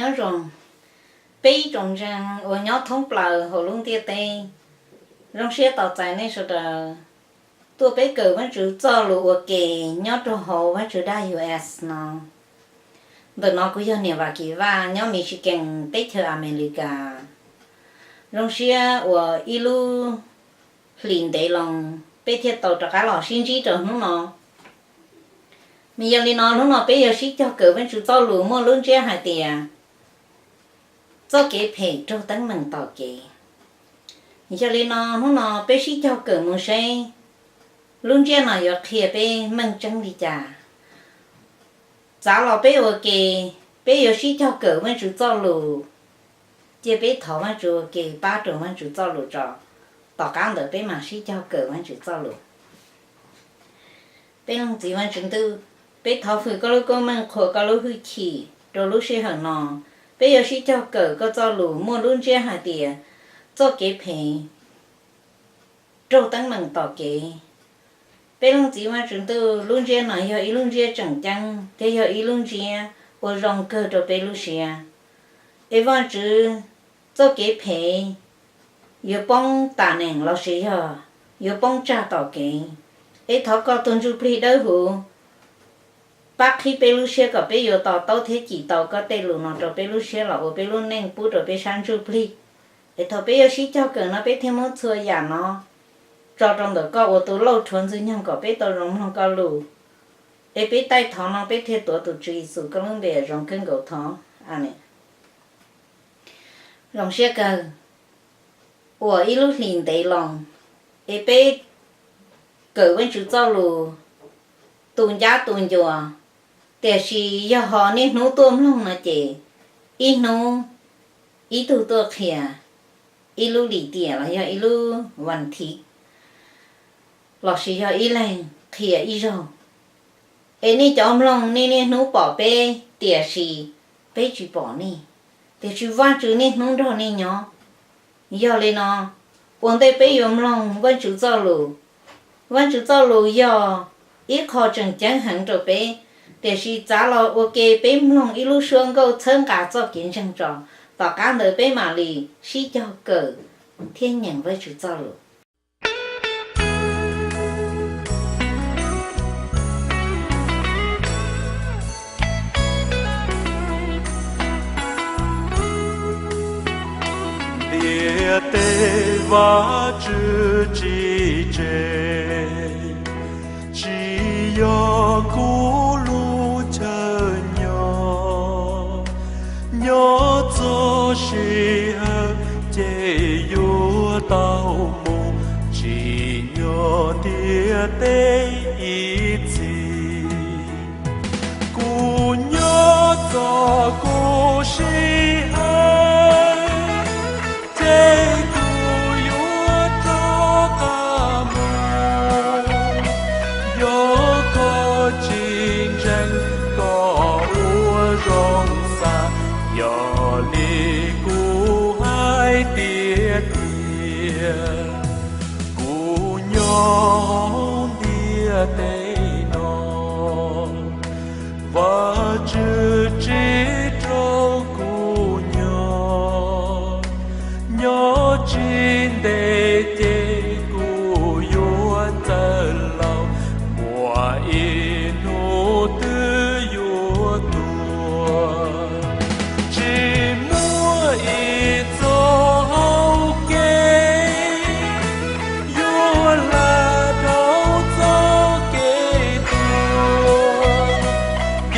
Nyob zoo peb ib tsoom ntseeg uas nyob thoob plaws hauv lub ntiaj teb. Zoo siab tos txais nej sawv daws tuaj peb kawm Vajtswv txoj lus ua ke nyob rau hauv Vajtswv dab U S no. Ntawm no kuv yog Niam Vam Kim Vaj nyob Michigan teb chaws Amelikas. Zoo siab uas ib lub hlis ntev loo peb thiaj tau rov qab los sib ntsib rau hnub no. Mas yog li no hnub no peb yuav sib cog kawm Vajtswv txoj lus muaj lub ntsiab hais tias txoj kev phem raug teeb meem tom kev. Yog li no hnub no peb sib cog kawm mus seb lub ntsiab no yuav qhia peb meej tseeb li cas. Txav los peb ua ke, peb yuav sib cog kawm Vajtswv txoj lus. Cia peb thov Vajtswv ua ke pab rau Vajtswv txoj lus tso, tom qab ntawd peb mam sib cog kawm Vajtswv txoj lus. Peb Leej Txiv Vajtswv ntuj, peb thov hwm koj lub koob meej qhuas koj lub hwj chim rau lub sij hawm no. Peb yuav sib cog kawm koj txoj lus muaj lub ntsiab hais tias txoj kev phem raug teeb meem tom kev. Peb Leej Txiv Vajtswv ntuj, lub ntsiab no yog ib lub ntsiab tseem ceeb thiab yog ib lub ntsiab ua zoo kawg rau peb lub siab. Es Vajtswv, txoj kev phem yuav poob tam neem lossis yog yuav poob tsag tom kev. Es thov koj tus Ntsuj Plig Dawb Huv pab qhib peb lub siab kom peb yuav to taub thiab cim tau koj tej lus no rau peb lub siab los ua peb lub neej pub rau peb sab ntsuj plig. Es thaum peb yuav sib cog kawm no peb thiaj muab txhua yam no tso rau ntawm koj ua tus lauj rhuav Ntxwg Nyoog kom peb tau zoo mloog koj lus. Es peb taij thov no peb thiaj tuav tus Tswv Yexus koj lub npe zoo kawg nkaus thov. Amees. Zoo siab kawg uas ib lub hlis ntev loo es peb kawm Vajtswv txoj lus tu ncab tu ncua, tiam sis yog ho niaj hnub tuaj mloog no ces ib hnub ib tug tuaj qhia ib lub lim tiam los yog ib lub vas thiv lossis yog ib leeg qhia ib zaug. Es nej cov mloog nej niaj hnub pom peb, tiam sis peb tsis pom nej, tiam sis Vajtswv niaj hnub nrog nej nyob. Yog li no, ua ntej peb yuav mloog Vajtswv txoj lus, Vajtswv txoj lus yog ib qho tseem ceeb heev rau peb, tiam sis txav los ua ke peb mloog ib lub suab nkauj txhawb nqa txoj kev ntseeg tso, tom qab ntawd peb mam li sib cog kawm thiab nyeem Vajtswv txoj lus. Ntiaj teb Vajtswv tsis tseg, tsis yog kuv lub chaw nyob. Nyob txog sij hawm ces yuav tau mus, tsim nyog ntiaj teb ib txhis. Kuv nyob txog kuv sij hawm, ces kuv yuav rov qab mus. Yog koj tsis ntseeg, koj ua zoo xav, yog li kuv hais tiag tiag. Kuv nyob ntiaj teb no, Vajtswv tsis rau kuv nyob. Nyob tsis ntev ces kuv yuav txawj laus, muaj ib hnub twb yuav tuag. Tsis muaj ib txoj hau kev yuav hla dhau txoj kev tuag.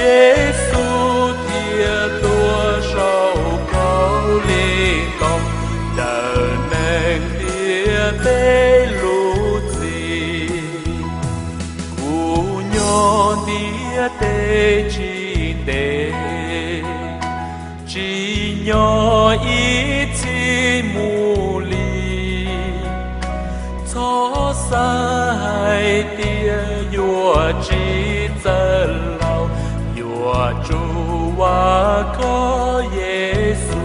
Yexus thiaj tuag saum ntaub li ntoo, daws neeg ntiaj teb lub txim. Kuv nyob ntiaj teb tsis ntev, tsim nyog ib txhis mus li. Txhob xav hais tias yuav tsis txawj laus, yuav tsum vam khom Yexus.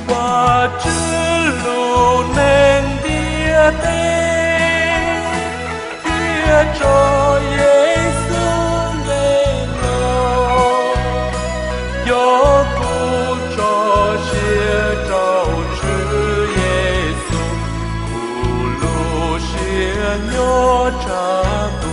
Vajtswv lub neej ntiaj teb thiaj tso Yexus nqe los. Yog nyob tshaj ntuj.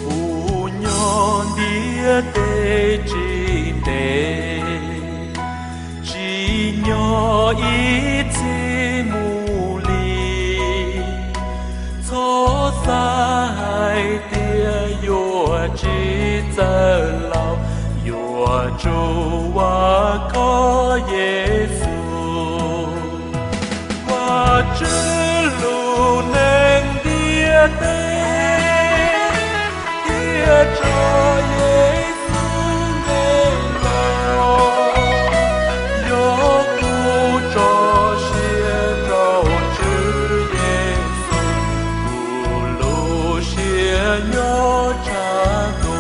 Kuv nyob ntiaj teb tsis ntev, tsis nyob ib txhis mus li. Txhob xav hais tias yuav tsis txawj laus, yuav tsum ua koj Yexus. Vajtswv hlub neeg ntiaj teb, thiaj tso Yexus nqe los. Yog kuv tso siab rau Tswv Yexus, kuv lub siab nyob tshaj ntuj.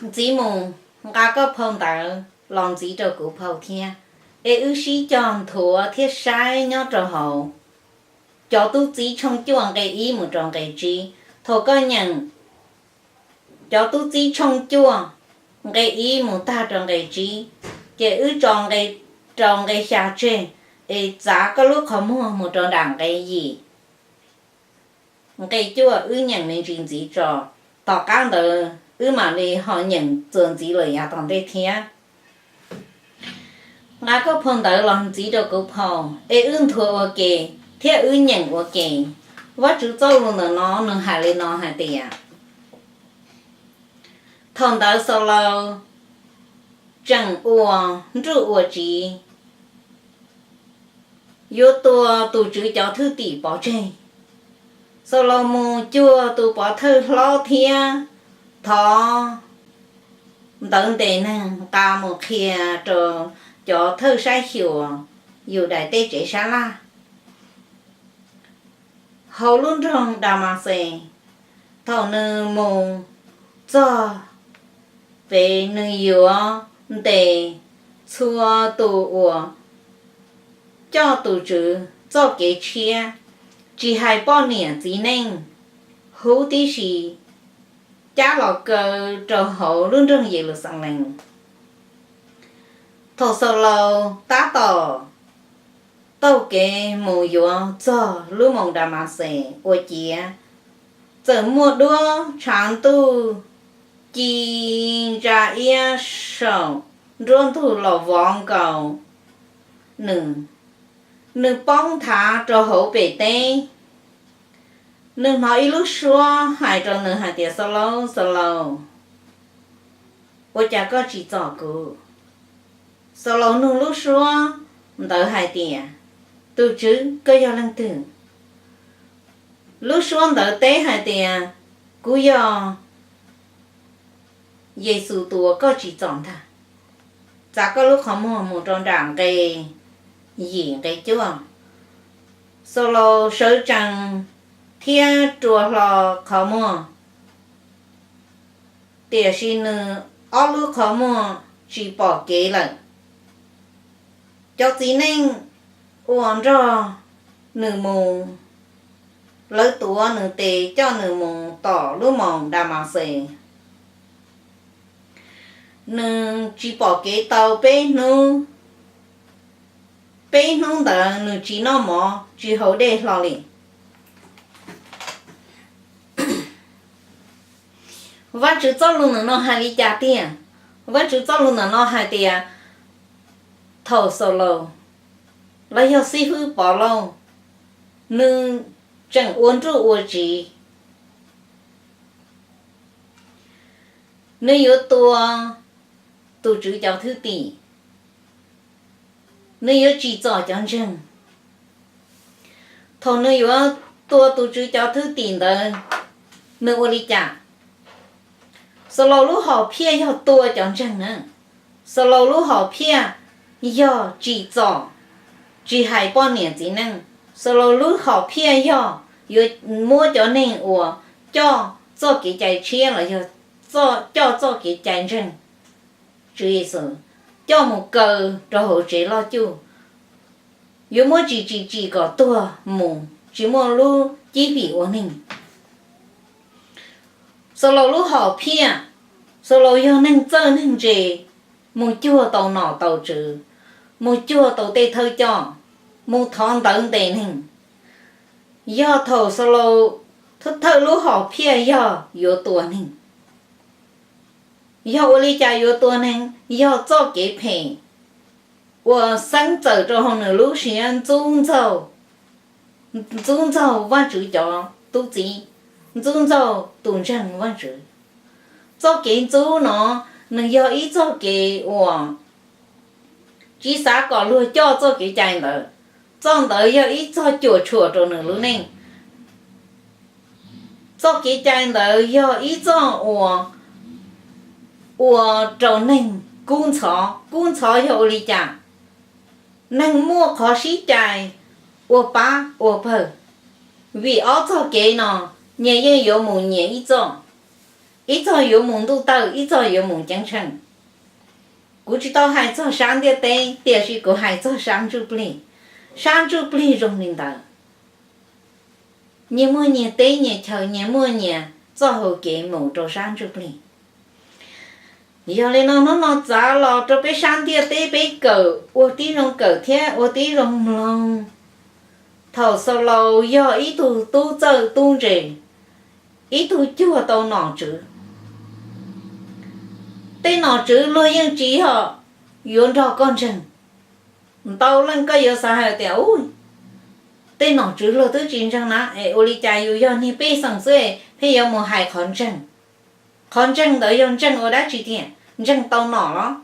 Ntxiv mus, nqa koj phau ntawv los ntxiv rau kuv phau thiab, es wb sib cog nthuav thiab saib nyob rau hauv Cov Tub Txib tshooj cuaj nqe ib mus rau nqe tsib. Thaum koj nyeem Cov Tub Txib tshooj cuaj nqe ib mus tag rau nqe tsib, ces wb tso nqe rau nqe xya tseg, es txav koj lub qhov muag mus rau nram nqe yim. Nqe cuaj wb nyeem me ntsis ntxiv tso, tom qab ntawd wb mam li ho nyeem txuas ntxiv lawm yav tom ntej thiab. Nqa koj phau ntawv los ntxiv rau kuv phau, es wb nthuav ua ke thiab wb nyeem ua ke. Vajtswv txoj lus ntawm no nws hais li no hais tias, thaum ntawd Xaulaus tseem ua nruj ua tsiv, yuav tua tus Tswv cov thwj tim pov tseg. Xaulaus mus cuag tus pov thawj hlob thiab thov ntawv ntes neeg nqa mus qhia rau cov thawj saib xyuas Yudais tej tsev sab laj hauv lub nroog Damaxes. Thaum nws mus txog pem, nws yuav ntes txhua tus uas coj tus Tswv txoj kev tshiab, tsis hais poj niam txiv neej huv tib si, cab los kaw rau hauv lub nroog Yeluxalees. Thaum Xaulaus tab tom taug kev mus yuav txog lub moos Damaxes ua ciav, txawm muaj duab tshav ntuj ci ntsa iab saum nruab ntug los vov nkaus nws. Nws poob nthav rau hauv pem teb. Nws hnov ib lub suab hais rau nws hais tias, Xaulaus, Xaulaus, ua cas koj tsim txom kuv? Xaulaus nug lub suab ntawd hais tias, Tus Tswv, koj yog leej twg? Lub suab ntawd teb hais tias, Kuv yog Yexus tus uas koj tsim txom ntag. Txav koj lub qhov muag mus rau nram nqe yim nqe cuaj. Xaulaus sawv tsees thiab rua hlo qhov muag, tiam sis nws ob lub qhov muag tsis pom kev lawm. Cov txiv neej uas nrog nws mus, lawv tuav nws tes coj nws mus tom lub moos Damaxes. Nws tsis pom kev tau peb hnub. Peb hnub ntawd nws tsis noj mov tsis haus dej hlo li. Vajtswv txoj lus ntawm no hais li cas tiag? Vajtswv txoj lus ntawm no hais tias, thaum Xaulaus, los yog xib fwb Povlauj, nws tseem ua nruj ua tsiv, nws yuav tua tus Tswv cov thwj tim, nws yuav tsim txom cov ntseeg. Thaum nws yuav tua tus Tswv cov thwj tim ntawd, nws ua li cas? Xaulaus lub hom phiaj yog tua cov ntseeg na. Xaulaus lub hom phiaj yog tsim txom, tsis hais poj niam txiv neej. Xaulaus lub hom phiaj yog yuav muab cov neeg uas coj txoj kev cai tshiab los yog coj txoj kev cai ntseeg Tswv Yexus coj mus kaw rau hauv tsev loj cuj, yuav muab tsim tsim tsim kom tuag mus tsis muaj lub cib fim ua neeg. Xaulaus lub hom phiaj, Xaulaus yog neeg txawj neeg ntse, mus cuag tau nom tau tswv, mus cuag tau tej thawj coj, mus thov ntawv ntes neeg. Yog thaum Xaulaus thawj lub hom phiaj yog yuav tua neeg. Yog ua li cas yuav tua neeg? Yog txoj kev phem uas xeeb txawm rau hauv nws lub siab ntxub ntxaug Vajtswv cov tub txib, ntxub ntxaug tus ntseeg Vajtswv. Txoj kev ntxub no nws yog ib txoj kev uas tsis xav kom luag coj txoj kev cai ntawd. Txoj ntawd yog ib txoj cuam tshuam rau nws lub neej. Txoj kev cai ntawd yog ib txoj uas ua rau neeg kub ntxhov. Kub ntxhov yog ua li cas? Neeg muaj qhov sib cais ua pab ua pawg, vim ob txoj kev no nyias yeej yuav mus nyias ib txoj, ib txoj yuav mus ntuj tawj, ib txoj yuav mus ceeb tsheej. Kuv tsis tau hais txog sab ntiaj teb, tiam sis kuv hais txog sab ntsuj plig. Sab ntsuj plig zoo li ntawd, nyias muaj nyias teb nyias chaw, nyias muaj nyias txoj hau kev mus rau sab ntsuj plig. Yog li no hnub no txav los rau peb sab ntiaj teb peb kawm ua tib zoo kawm thiab ua tib zoo mloog. Thaum Xaulaus yog ib tug tub txawj tub ntse, ib tug cuag tau nom tswv, tej nom tswv luag yeej tsis yog yuav nrog koj ntseeg. Ntau leej koj yuav xav hais tias, u, tej nom tswv luag twb tsis ntseeg na es ua li cas yus yog niag pej xeem xwb pheej yuav mus hais qhov ntseeg. Qhov ntseeg ntawd yog ntseeg ua dab tsi tiag? Ntseeg tau nom los?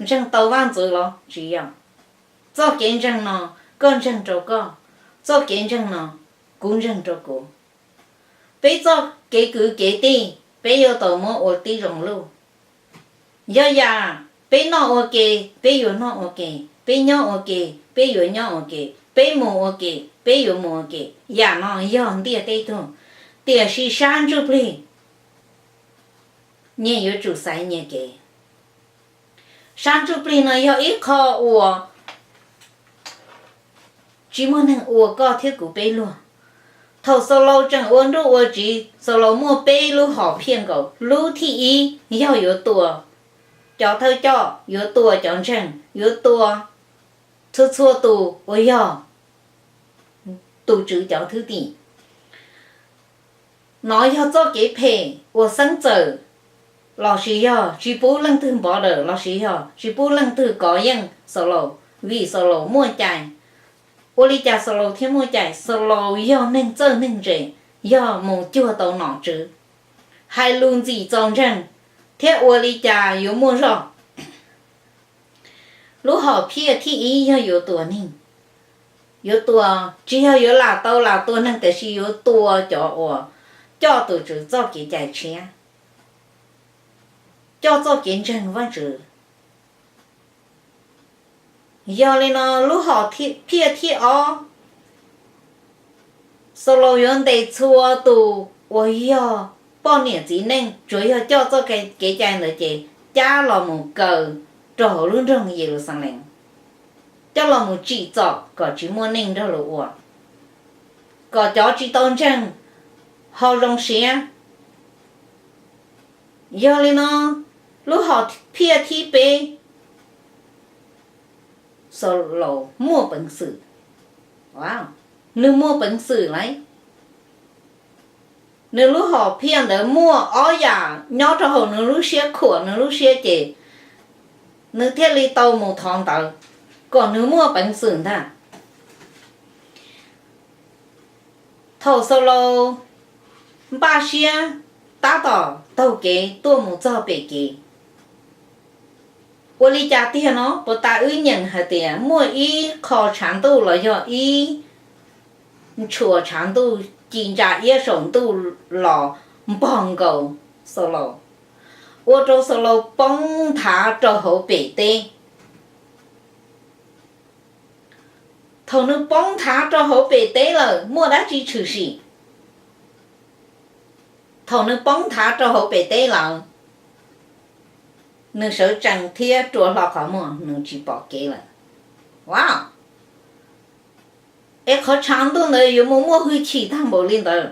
Ntseeg tau vaj ntxwv los? Tsis yog. Txoj kev ntseeg no koj ntseeg rau koj, txoj kev ntseeg no kuv ntseeg rau kuv. Peb txoj kev kwv kev tij peb yuav tau muab ua tib zoo luj. Yog yam peb noj ua ke, peb yuav noj ua ke, peb nyob ua ke, peb yuav nyob ua ke, peb mus ua ke, peb yuav mus ua ke, yam no yog ntiaj teb tug. Tiam sis sab ntsuj plig nyias yuav tsum xaiv nyias kev. Sab ntsuj plig no yog ib qho uas tsis muaj neeg ua koj thiab kuv peb luag. Thaum Xaulaus tseem ua nruj ua tsiv, Xaulaus muaj peb lub hom phiaj nkaus. Lub thib ib yog yuav tua cov thawj coj, yuav tua cov ntseeg, yuav tua txhua txhua tus uas yog tus Tswv cov thwj tim. Nov yog txoj kev phem uas xeeb txawm lossis yog tsis pub leej twg npov dawm lossis yog tsis pub leej twg kov yeej Xaulaus, vim Xaulaus muaj cai. Ua li cas Xaulaus thiaj muaj cai? Xaulaus yog neeg txawj neeg ntse, yog mus cuag tau nom tswv, hais lus ntxim txaus ntseeg, thiab ua li cas yuav muaj zog. Lub hom phiaj thib ib yog yuav tua neeg. Yuav tua, tsis yog yuav lam tau lam tua neeg, tiam sis yuav tua cov uas coj tus Tswv txoj kev cai tshiab, coj txoj kev ntseeg Vajtswv. Yog li no lub hom phiaj thib ob, Xaulaus yuav ntes txhua tus uas yog poj niam txiv neej, tsuas yog coj txoj kev cai ntawd ces cab los mus kaw rau hauv lub nroog Yeluxalees, coj los mus tsim txom kom tsis muaj neej nrog luag ua, kom cov tsis tau ntseeg ho zoo siab. Yog li no lub hom phiaj thib peb, Xaulaus muaj peev xwm. Nws muaj peev xwm lauj. Nws lub hom phiaj ntawd muaj ob yam nyob rau hauv nws lub siab khuam nws lub siab ces nws thiaj li tau mus thov ntawd kom nws muaj peev xwm ntag. Thaum Xaulaus npaj siab tab tom taug kev tuaj mus txog pem kev, ua li cas tiag no? Puas tas wb nyeem hais tias muaj ib qho tshav ntuj los yog ib ntshuas tshav ntuj ci ntsa iab saum ntuj los npog nkaus Xaulaus. ua rau Xaulus poob nthav rau hauv pem teb. Thaum nws poob nthav rau hauv pem teb lawm muaj dab tsi tshwm sim? Thaum nws poob nthav rau hauv pem teb lawm, nws sawv tsees thiab rua hlo qhov muag, nws tsis pom kev lawm. Wow! Es qhov tshav ntuj ntawd yuav mus muaj hwj chim tag npaum li ntawd?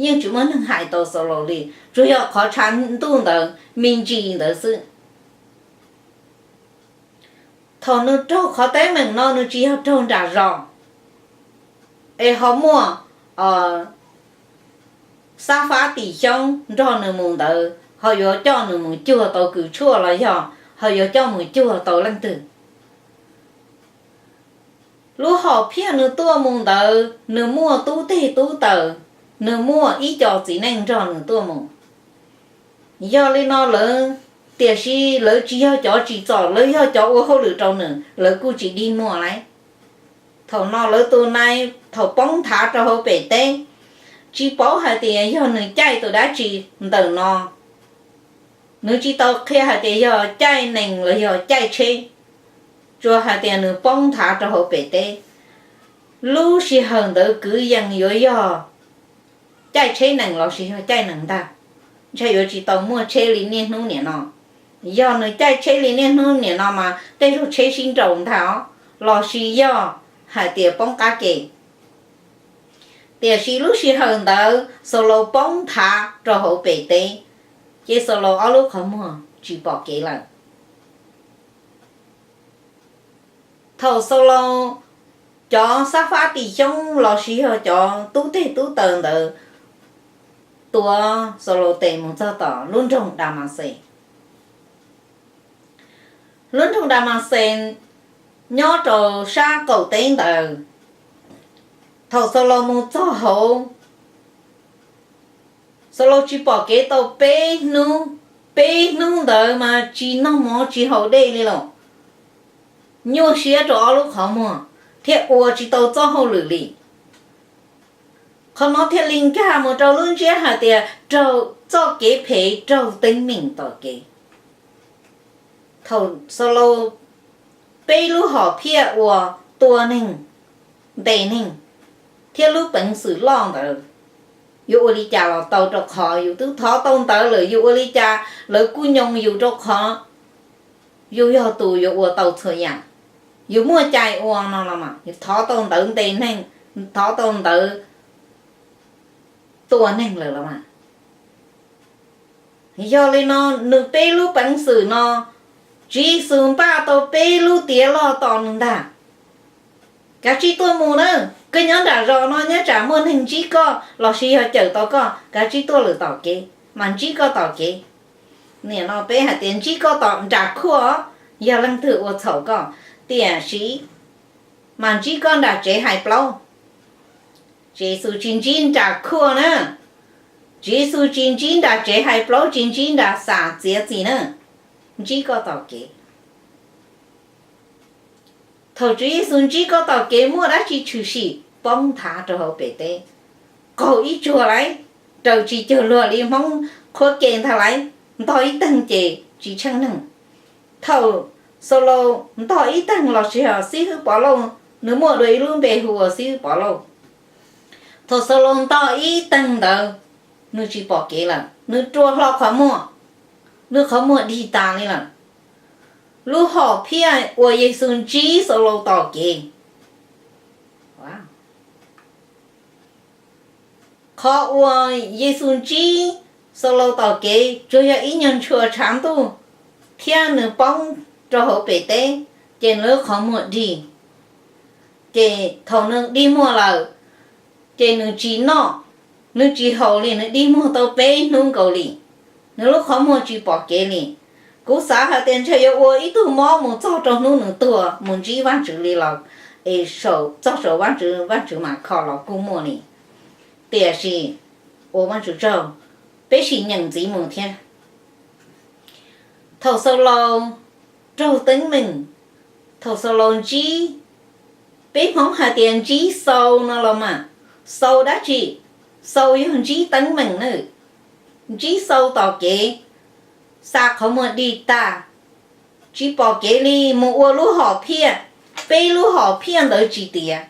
Yeej tsis muaj neeg hais tau Xaulus li, tsuas yog qhov tshav ntuj ntawd me ntsis ntawd xwb. Thaum nws raug qhov teeb meem no nws tsis yog raug nram zos, es ho muaj xab fab tim xyoob nrog nws mus ntawd ho yuav coj nws mus cuag tau kws tshuaj los yog ho yuav coj mus cuag tau leej twg. Lub hom phiaj nws tuaj mus ntawd nws muaj tub teg tub taws, nws muaj ib co txiv neej nrog nws tuaj mus. Yog li no lawv, tiam sis lawv tsis yog cov tsim txom, lawv yog cov ua hauj lwm rau nws, lawv kuj tsis dig muag lauj. Thaum no lawv tus nai thaum poob nthav rau hauv pem teb, tsis paub hais tias yog nws caij tus dab tsi ntawm no. Nws tsis tau qhia hais tias yog caij nees los yog caij tsheb, tsuas hais tias nws poob nthav rau hauv pem teb. Lub sij hawm ntawd kwv yees yuav yog caij tsheb nees los sis yog caij nees ntag, ntshai yuav tsis tau muaj tsheb li niaj hnub nim no. Yog nws caij tsheb li niaj hnub nim no mas tej zaug tsheb sib nraus ntag os, los sis yog hais tias poob qab ke. Tiam sis lub sij hawm ntawd Xaulus poob nthav rau hauv pem teb, ces Xaulus ob lub qhov muag tsis pom kev lawm. Thaum Xaulus cov xab fab tim xyoob los sis yog cov tub teg tub taws ntawd tuav Xaulus tes mus txog tom lub nroog Damaxes. Lub nroog Damaxes nyob rau sab qaum teb ntawd. Thaum Xaulus mus txog hauv, Xaulus tsis pom kev tau peb hnub. Peb hnub ntawd mas tsis noj mov tsis haus dej li los, nyuaj siab rau ob lub qhov muag thiab ua tsis tau txoj hauj lwm li. Qhov no thiaj li nkag mus rau lub ntsiab hais tias raug txoj kev phem, raug teeb meem tom kev. Thaum Xaulus peb lub hom phiaj uas tua neeg, ntes neeg, thiab lub peev xwm loj ntawd, yuav ua li cas los tau, rau qhov yus twb thov tau ntawv lawm, yus ua li cas lawv kuj nyoo yus, rau qhov yus yog tus yuav ua tau txhua yam, yus muaj cai ua no los mas, yus thov tau ntawv ntes neeg, thov tau ntawv tua neeg lawm los mas. Yog li no nws peb lub peev xwm no, Tswv Yexus npaj tau peb lub tiav loj tos nws ntag. Kav tsij tuaj mus na, koj nyob nram zos no nyob tsam muaj neeg ntsib koj los sis yog cawm tau koj, kav tsij tuaj lawm tom kev, mas ntsib koj tom kev. Nim no peb hais tias ntsib koj tom nram khuaj, yog leej twg ua txhaum koj, tiam sis mas ntsib koj nram tsev hais plaub. Tswv Yexus tsis ntsib nram khuaj na, Tswv Yexus tsis ntsib nram tsev hais plaub, tsis ntsib nram xam txiav txim na, ntsib koj tom kev. Thaum Tswv Yexus ntsib koj tom kev muaj dab tsi tshwm sim? Poob nthav rau hauv pem teb, qaug ib tsuag lauj, raws tsis cuag luag li Hmoob qhuab ke ntag lauj, ntog ib teeg ces tsis tsheej neeg. Thaum Xaulus ntog ib teeg los sis yog xib hwb Pov Lauj, nws muaj dua ib lub npe hu ua xib hwb Pov Lauj. Thaum Xaulus ntog ib teeg ntawd, nws tsis pom kev lawm, nws rua hlo qhov muag, nws qhov muag dig tas li lawm. Lub hom phiaj uas Yexus ntsib Xaulus tom kev. Qhov uas Yexus ntsib Xaulus tom kev tsuas yog ib nyuag ntshua tshav ntuj, thiab nws poob rau hauv pem teb, ces nws lub qhov muag dig. Ces thaum nws dig muag lawm, ces nws tsis noj, nws tsis haus li, nws dig muag tau peb hnub nkaus li, nws lub qhov muag tsis pom kev li. Kuv xav hais tias ntshe yuav ua ib tug mob mus txog rau hnub nws tuag mus ntsib Vajtswv li los, es txog saum Vajtswv, Vajtswv mam kho los kuj muaj li. Tiam sis ua Vajtswv tsaug, peb sim nyeem ntxiv mus thiab. Thaum Xaulus raug teeb meem, thaum Xaulus ntsib, peb Hmoob hais tias ntsib xau no los mas, xau dab tsi? Xau yog ntsib teeb meem na, ntsib xau tom kev. xa qhov muag dig tag, tsis pom kev li, mus ua lub hom phiaj. Peb lub hom phiaj ntawd tsis tiav.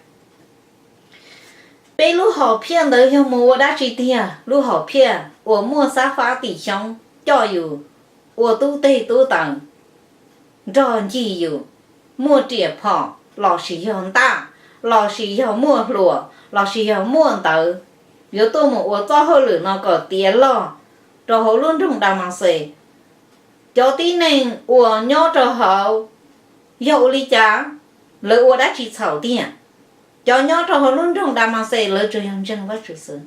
Peb lub hom phiaj ntawd yog mus ua dab tsi tiag? Lub hom phiaj uas muaj xab fab tim xyoob coj yus ua tub teg tub taws, nrog ncig yus, muaj riam phom lossis yog ntaj, lossis yog muaj hluas lossis yog muaj ntawv, yuav tuaj mus ua txoj hauj lwm no kom tiav log rau hauv lub nroog Damaxes. Cov tib neeg uas nyob rau hauv yog ua li cas? Lawv ua dab tsi txhaum tiag? Cov nyob rau hauv lub nroog Damaxes lawv tsuas yog ntseeg Vajtswv xwb.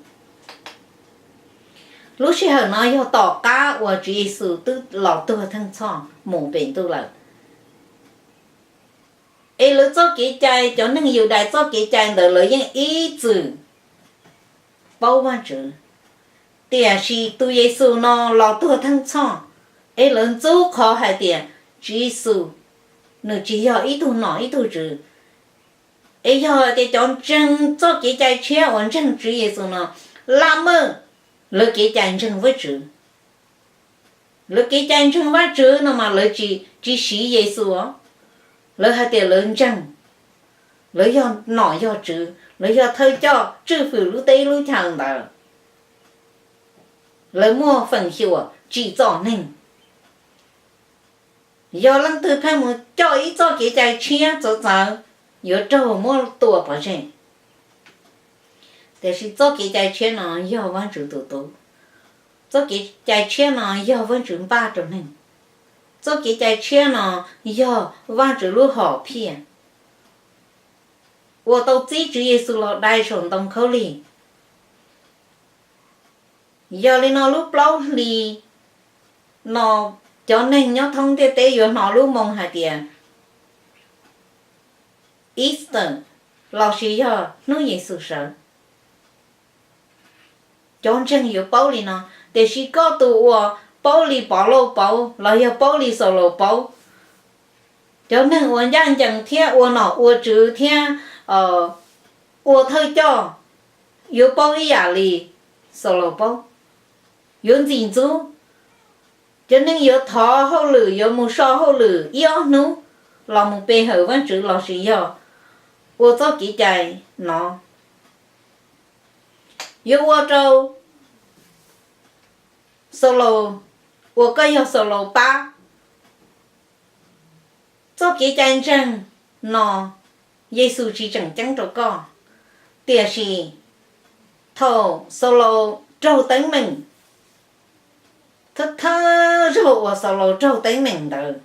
Lub sij hawm no yog tom qab uas Tswv Yexus twb los tuag theej txhoj mus pem ntuj lawm, es lawv txoj kev cai, cov neeg Yudais txoj kev cai ntawd lawv yeej ib txwm paub Vajtswv. Tiam sis tus Yexus no los tuag theej txhoj, es lawv ntxub qhov hais tias Tswv Yexus nws tsis yog ib tug nom ib tug tswv. Es yog hais tias cov ntseeg txoj kev cai tshiab uas ntseeg Tswv Yexus no laj mej lawv kev cai ntseeg Vajtswv, lawv kev cai ntseeg Vajtswv no mas lawv tsis, tsis siv Yexus os. Lawv hais tias lawv ntseeg, lawv yog nom yog tswv, lawv yog thawj coj tswj hwm lub teb lub chaw ntawd, lawv muaj feem xyuam tsim txom neeg. Yog leej twg pheej mus coj ib txoj kev cai tshiab txawv txawv, yuav raug muab tua pov tseg. Tiam sis txoj kev cai tshiab no yog Vajtswv tus tub. Txoj kev cai tshiab no yog Vajtswv npaj rau neeg. Txoj kev cai tshiab no yog Vajtswv lub hom phiaj uas tau txib Tswv Yexus los dai saum ntoo khaub lig. Yog li no lub plaub hlis no cov neeg nyob thoob ntiaj teb yuav hnov lub moo hais tias Easter lossis yog hnub Yexus sawv. Cov ntseeg yuav paub li no, tiam sis koj tus uas paub li Pov Lauj paub los yog paub li Xaus Laus paub, cov neeg uas ncaj ncees thiab ua nom ua tswv thiab ua thawj coj yuav paub ib yam li Xaus Laus paub, yuav ntxim ntxub. Cov neeg yuav thov hauj lwm, yuav mus so hauj lwm ib ob hnub los mus pe hawm Vajtswv lossis yog ua txoj kev cai no, yuav ua rau Xaus Laus, uas koj yog Xaus Laus pab. Txoj kev cai ntseeg no Yexus tsis tseem ceeb rau koj, tiam sis thaum Xaus Laus raug teeb meem, thawj thawj zaug uas Xaus Laus raug teeb meem ntawd,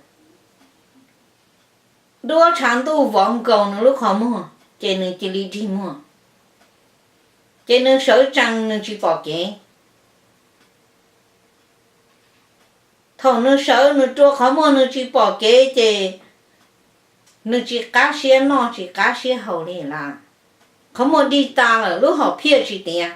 duab tshav ntuj vov nkaus nws lub qhov muag ces nws cia li dig muag, ces nws sawv tsees nws tsis pom kev. Thaum nws sawv nws rua qhov muag nws tsis pom kev ces nws tsis qab siab noj tsis qab siab haus li lawm. Qhov muag dig tas lawm, lub hom phiaj tsis tiav,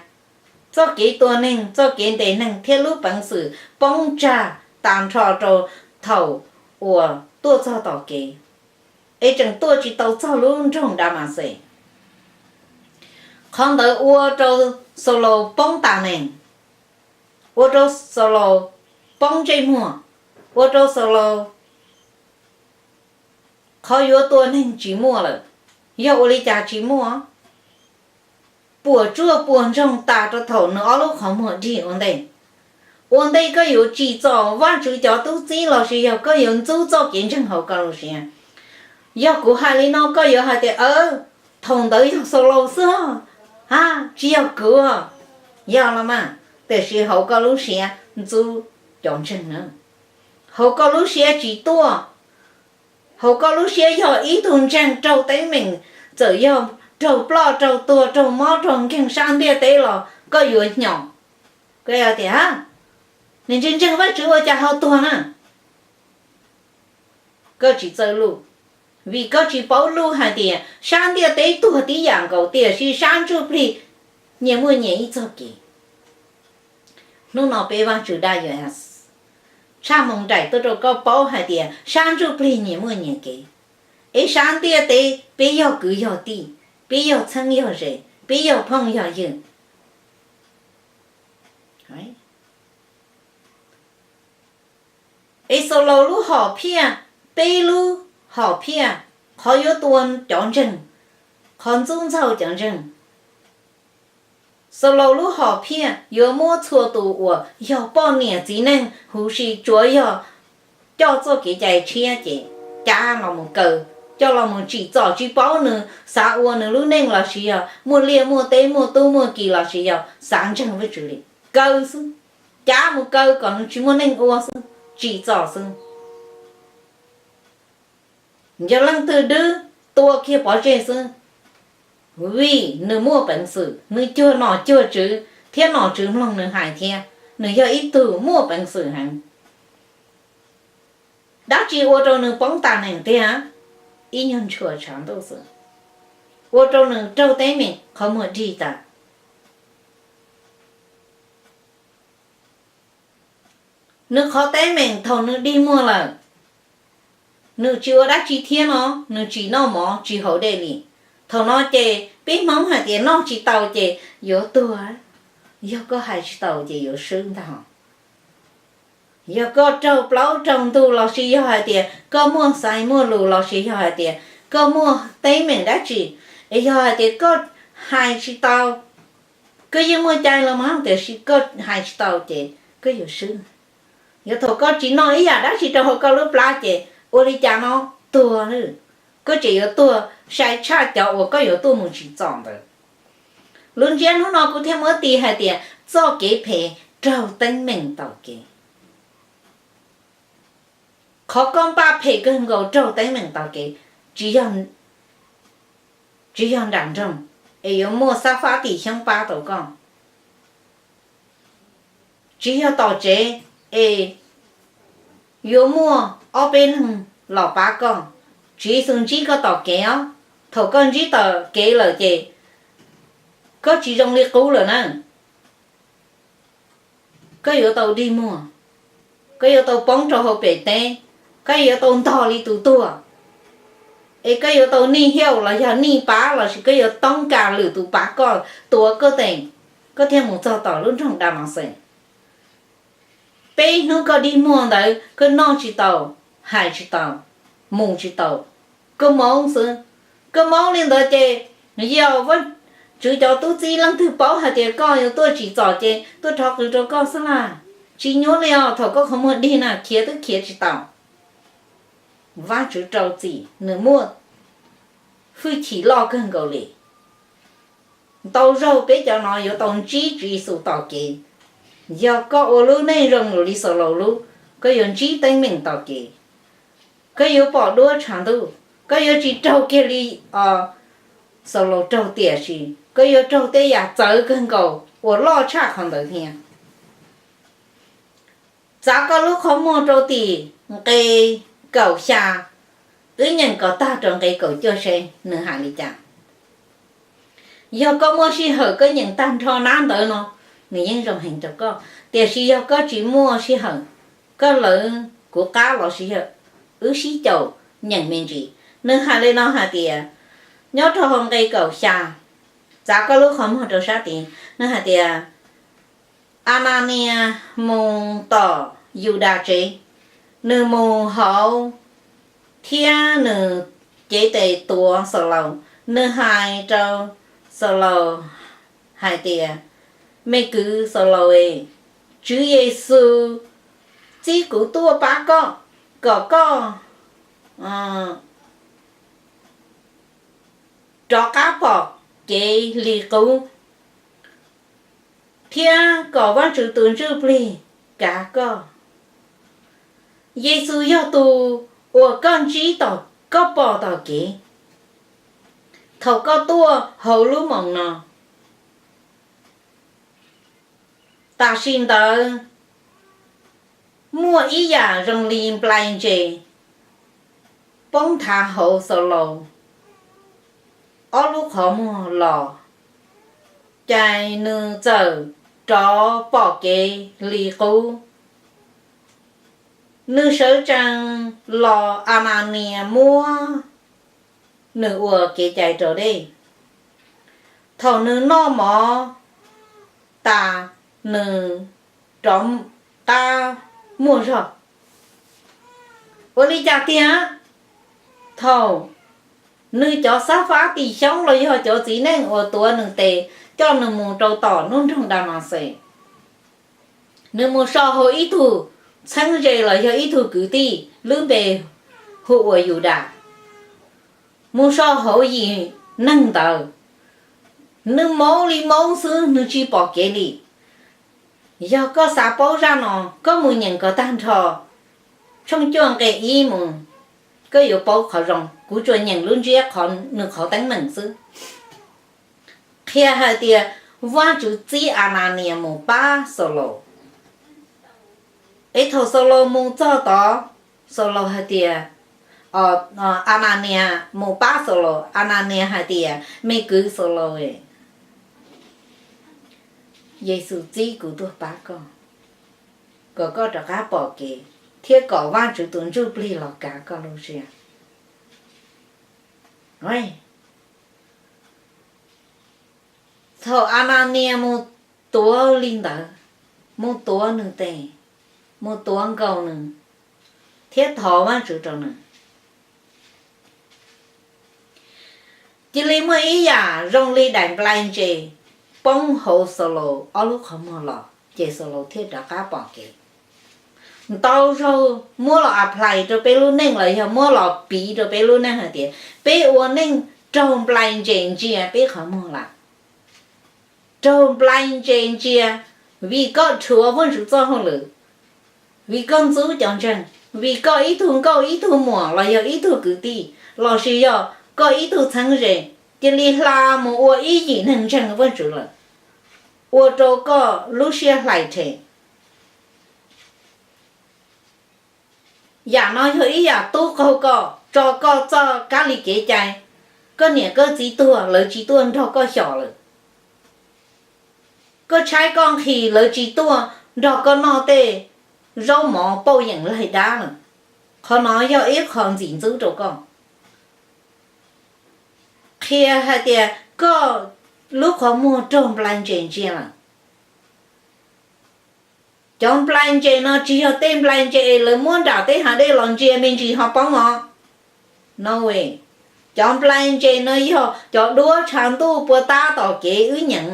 txoj kev tua neeg, txoj kev ntes neeg thiab lub peev xwm poob tsag tag nrho rau thaum uas tuaj txog tom kev, es tseem tuaj tsis tau txog lub nroog Damaxes. Qhov ntawd ua rau Xaus Laus poob tas nees, ua rau Xaus Laus poob ntsej muag, ua rau Xaus Laus qhov yuav tua neeg tsis muaj lawm. Yog ua li cas tsis muaj? Puas tsuaj puas ntsoog tas rau thaum nws ob lub qhov muag dig ua ntej. Ua ntej koj yuav tsim txom Vajtswv cov tub txib lossis yog koj yuav ntxub txoj kev ntseeg hauv koj lub siab. Yog kuv hais li no koj yuav hais tias, aw, thaum ntawd yog Xaus Laus xwb, a, tsis yog kuv. Yog los mas, tiam sis hauv koj lub siab ntxub cov ntseeg na. Hauv koj lub siab tsis tuaj, hauv koj lub siab yog ib tug ntseeg raug teeb meem, txawm yog raug ploj raug tuag raug mob raug nkeeg sab ntiaj teb los koj yuav hnyos. Koj yuav tias, niag ntseeg ntseeg Vajtswv ua cas ho tuag na? Koj tsis txawj luj, vim koj tsis paub luj hais tias sab ntiaj teb tuag tib yam nkaus tiam sis sab ntsuj plig nyias muaj nyias ib txoj kev. Hnub no peb Vajtswv daj yuav tshaj moo nraim tuaj rau koj paub hais tias sab ntsuj plig nyias muaj nyias kev, es sab ntiaj teb peb yog kwv yog tij, peb yog txheeb yog ze, peb yog phooj yog ywg. Es Xaulaus lub hom phiaj, peb lub hom phiaj, qhov yuav tua cov ntseeg, qhov ntxub ntxaug cov ntseeg. Xaulaus lub hom phiaj yuav muab txhua tus uas yog poj niam txiv neej huv si tsuav yog coj txoj kev cai tshiab ces cab los mus kaw, coj los mus tsim txom tsis paub nws xav ua nws lub neej lossis yog muaj liaj muaj teb muaj tub muaj ki lossis yog xav ntseeg Vajtswv li, kaw xwb, cab mus kaw kom nws tsis muaj neej ua xwb, tsim txom xwb. Yog leej twg dwb, tua kiag pov tseg xwb, vim nws muaj peev xwm, nws cuag nom cuag tswv thiab nom tswv mloog nws hais thiab, nws yog ib tug muaj peev xwm heev. Dab tsi ua rau nws poob tas neem tiag? Ib nyuag ntshua tshav ntuj xwb, ua rau nws raug teeb meem qhov muag dig tas. Nws qhov teeb meem thaum nws dig muag lawm, nws tsis ua dab tsi thiab no, nws tsis noj mov tsis haus dej li. Thaum no ces peb Hmoob hais tias noj tsis tau ces yuav tuag, yog koj hais tsis tau ces yuav swb ntag. Yog koj raug plaub raug ntug lossis yog hais tias koj muaj xaiv muaj lus lossis yog hais tias koj muaj teeb meem dab tsi, es yog hais tias koj hais tsis tau, koj yeej muaj cai los mas tiam sis koj hais tsis tau ces koj yuav swb. Yog thaum koj tsis noj ib yam dab tsi rau hauv koj lub plab ces ua li cas no tuag lawm, koj tseem yuav tuag sai tshaj cov uas koj yuav tuaj mus tsim txom ntawd. Lub ntsiab hnub no kuv thiaj muab tis hais tias txoj kev phem raug teeb meem taug kev. Qhov koj npaj phem kawg nkaus raug teeb meem taug kev, tsis yog nram nroog es yuav muaj xab fab tim xyoob pab tau koj, tsis yog tom tsev es yuav muaj ob peb leeg los pab koj. Tswv Yexus ntsib koj tom kev os, thaum koj ntsib tom kev lawm ces koj tsis zoo li qub lawm na. Koj yuav tau dig muag, koj yuav tau poob rau hauv pem teb, koj yuav tau ntog li tus tuag, es koj yuav tau nij hiauj los yog nij pab lossis koj yuav toob kas lwm tus pab koj tuav koj tes, koj thiaj mus txog tom lub nroog Damaxes. Peb hnub koj dig muag ntawd koj noj tsis tau, hais tsis tau, mus tsis tau, koj moo xwb. Koj moo li ntawd ces yog Vajtswv cov tub txib leej twg paub hais tias koj yuav tuaj tsim txom ces tuaj rov qws rau koj xwb laj. Tsis nyuaj li os, thaum koj qhov muag dig na khiav twb khiav tsis tau. Vajtswv rau txim, nws muaj hwj chim loj kawg nkaus li. Ntau zaug peb cov no yuav tau ntsib Tswv Yexus tom kev. Yog koj ua lub neej zoo nkaus li Xaulaus lub, koj yuav ntsib teeb meem tom kev. Koj yuav pom duab tshav ntuj, koj yuav tsis raug kiag li Xaulaus raug, tiam sis koj yuav raug tej yam txawv kawg nkaus uas loj tshaj qhov ntawd thiab. Txav koj lub qhov muag rau tim nqe kaum xya, wb nyeem kom tag rau nqe kaum cuaj seb nws hais li cas. Yog koj muaj sij hawm koj nyeem tag nrho nab ntawv no, nws yeej zoo heev rau koj. Tiam sis yog koj tsis muaj sij hawm, koj lawv kuv qab lossis yog wb sib caum nyeem me ntsis. Nws hais li no hais tias, nyob rau hauv nqe kaum xya, txav koj lub qhov muag rau sab tid, nws hais tias, Ananias mus tom Yudas tsev, nws mus hauv thiab nws cev tes tuav Xaulaus. Nws hais rau Xaulaus hais tias, me kwv Xaulaus es, Tswv Yexus txib kuv tuaj pab koj, kom koj rov qab pom kev li qub, thiab kom Vajtswv tus Ntsuj Plig kav koj. Yexus yog tus uas koj ntsib tom, koj pom tom kev thaum koj tuaj hauv lub moos no. Tam sim ntawd muaj ib yam zoo li nplai ntses poob nthav hauv Xaulaus ob lub qhov muag los, ces nws txawm rov pom kev li qub. Nws sawv tsees los Ananias muab nws ua kev cai raus dej. Thaum nws noj mov tas, nws rov qab muaj zog. Ua li cas tiag? Thaum nws cov xab fab tis xyoob los yog cov txiv neej uas tuav nws tes coj nws mus rau tom lub nroog Damaxes, nws mus so hauv ib tug txheeb ze los yog ib tug kwv tij lub npe hu ua Yudas, mus so hauv yim neeg ntawd, nws maub li maub xwb, nws tsis pom kev li. Yog koj xav paub zaj no, koj mus nyeem kom tag nrho tshooj cuaj nqe ib mus, koj yuav paub qhov zoo. Kuv tsuas nyeem lub ntsiab qhov nws qhov teeb meem xwb. Qhia hais tias Vajtswv txib Ananias mus pab Xaulaus. Es thaum Xaulaus mus txog tod, Xaulaus hais tias, Ananias mus pab Xaulaus, Ananias hais tias, me kwv Xaulaus, Yexus txib kuv tuaj pab koj, kom koj rov qab pom kev thiab kom Vajtswv tus ntsuj plig los kav koj lub siab. Thaum Ananias mus tuav li ntawd, mus tuav nws tes, mus tuav nkaus nws, thiab thov Vajtswv rau nws, cia li muaj ib yam zoo li daim nplai ntses poob hauv Xaulaus ob lub qhov muag los, ces Xaulaus thiaj rov qab pom kev. Ntau zaug muab los apply rau peb lub neej los yog muab los piv rau peb lub neej hais tias peb ua neej raug nplai ntses ntsia peb qhov muag lawm. Raug nplai ntses ntsia, vim koj rhuav Vajtswv txoj hauj lwm, vim koj ntxub cov ntseeg, vim koj ib tug nkauj ib tug muam los yog ib tug kwv tij, lossis yog koj ib tug txheeb ze, cia li hla mus ua ib yim neeg ntseeg Vajtswv lawm, ua rau koj lub siab hlais rhe. Yam no yog ib yam tub qaug koj, tso koj txoj kab li kev cai. Koj niam koj txiv tuag lawv tsis tuaj nrog koj xyom lawm. Koj tshaib koj nqhis lawv tsis tuaj nrog koj noj tej zaub mov pauj yeem laig dab lawm. Qhov no yog ib qho ntxim ntxub rau koj. Qhia hais tias koj lub qhov muag raug nplai ntses ntsia lawm. Cov nplai ntses no tsis yog tej nplai ntses lawv muab nram tej hav dej los ntsia me ntsis ho poob os. No, cov nplai ntses no yog cov duab tshav ntuj puas tab tom kev wb nyeem.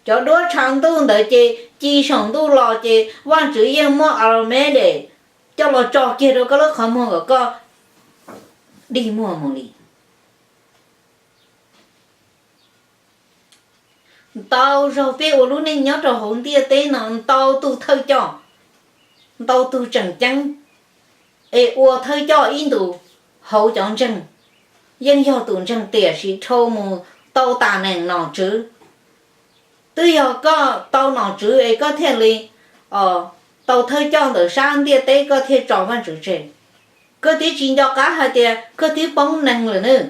Cov duab tshav ntuj ntawd ces ci saum ntuj los ces Vajtswv yeej muab Armageddon coj los tso kiag rau koj lub qhov muag kom koj dig muag mus li. Ntau zaug peb ua lub neej nyob rau hauv ntiaj teb no ntau tus thawj coj, ntau tus tseem ceeb, es ua thawj coj ib ntus hauv cov ntseeg, yeej yog tus ntseeg tiam sis dhau mus tau tas neem nom tswv. Twb yog koj tau nom tswv es koj thiaj li tau thawj coj ntawm sab ntiaj teb koj thiaj tso Vajtswv tseg. Koj twb tsis nco qab hais tias koj twb poob neeg lawm nawb,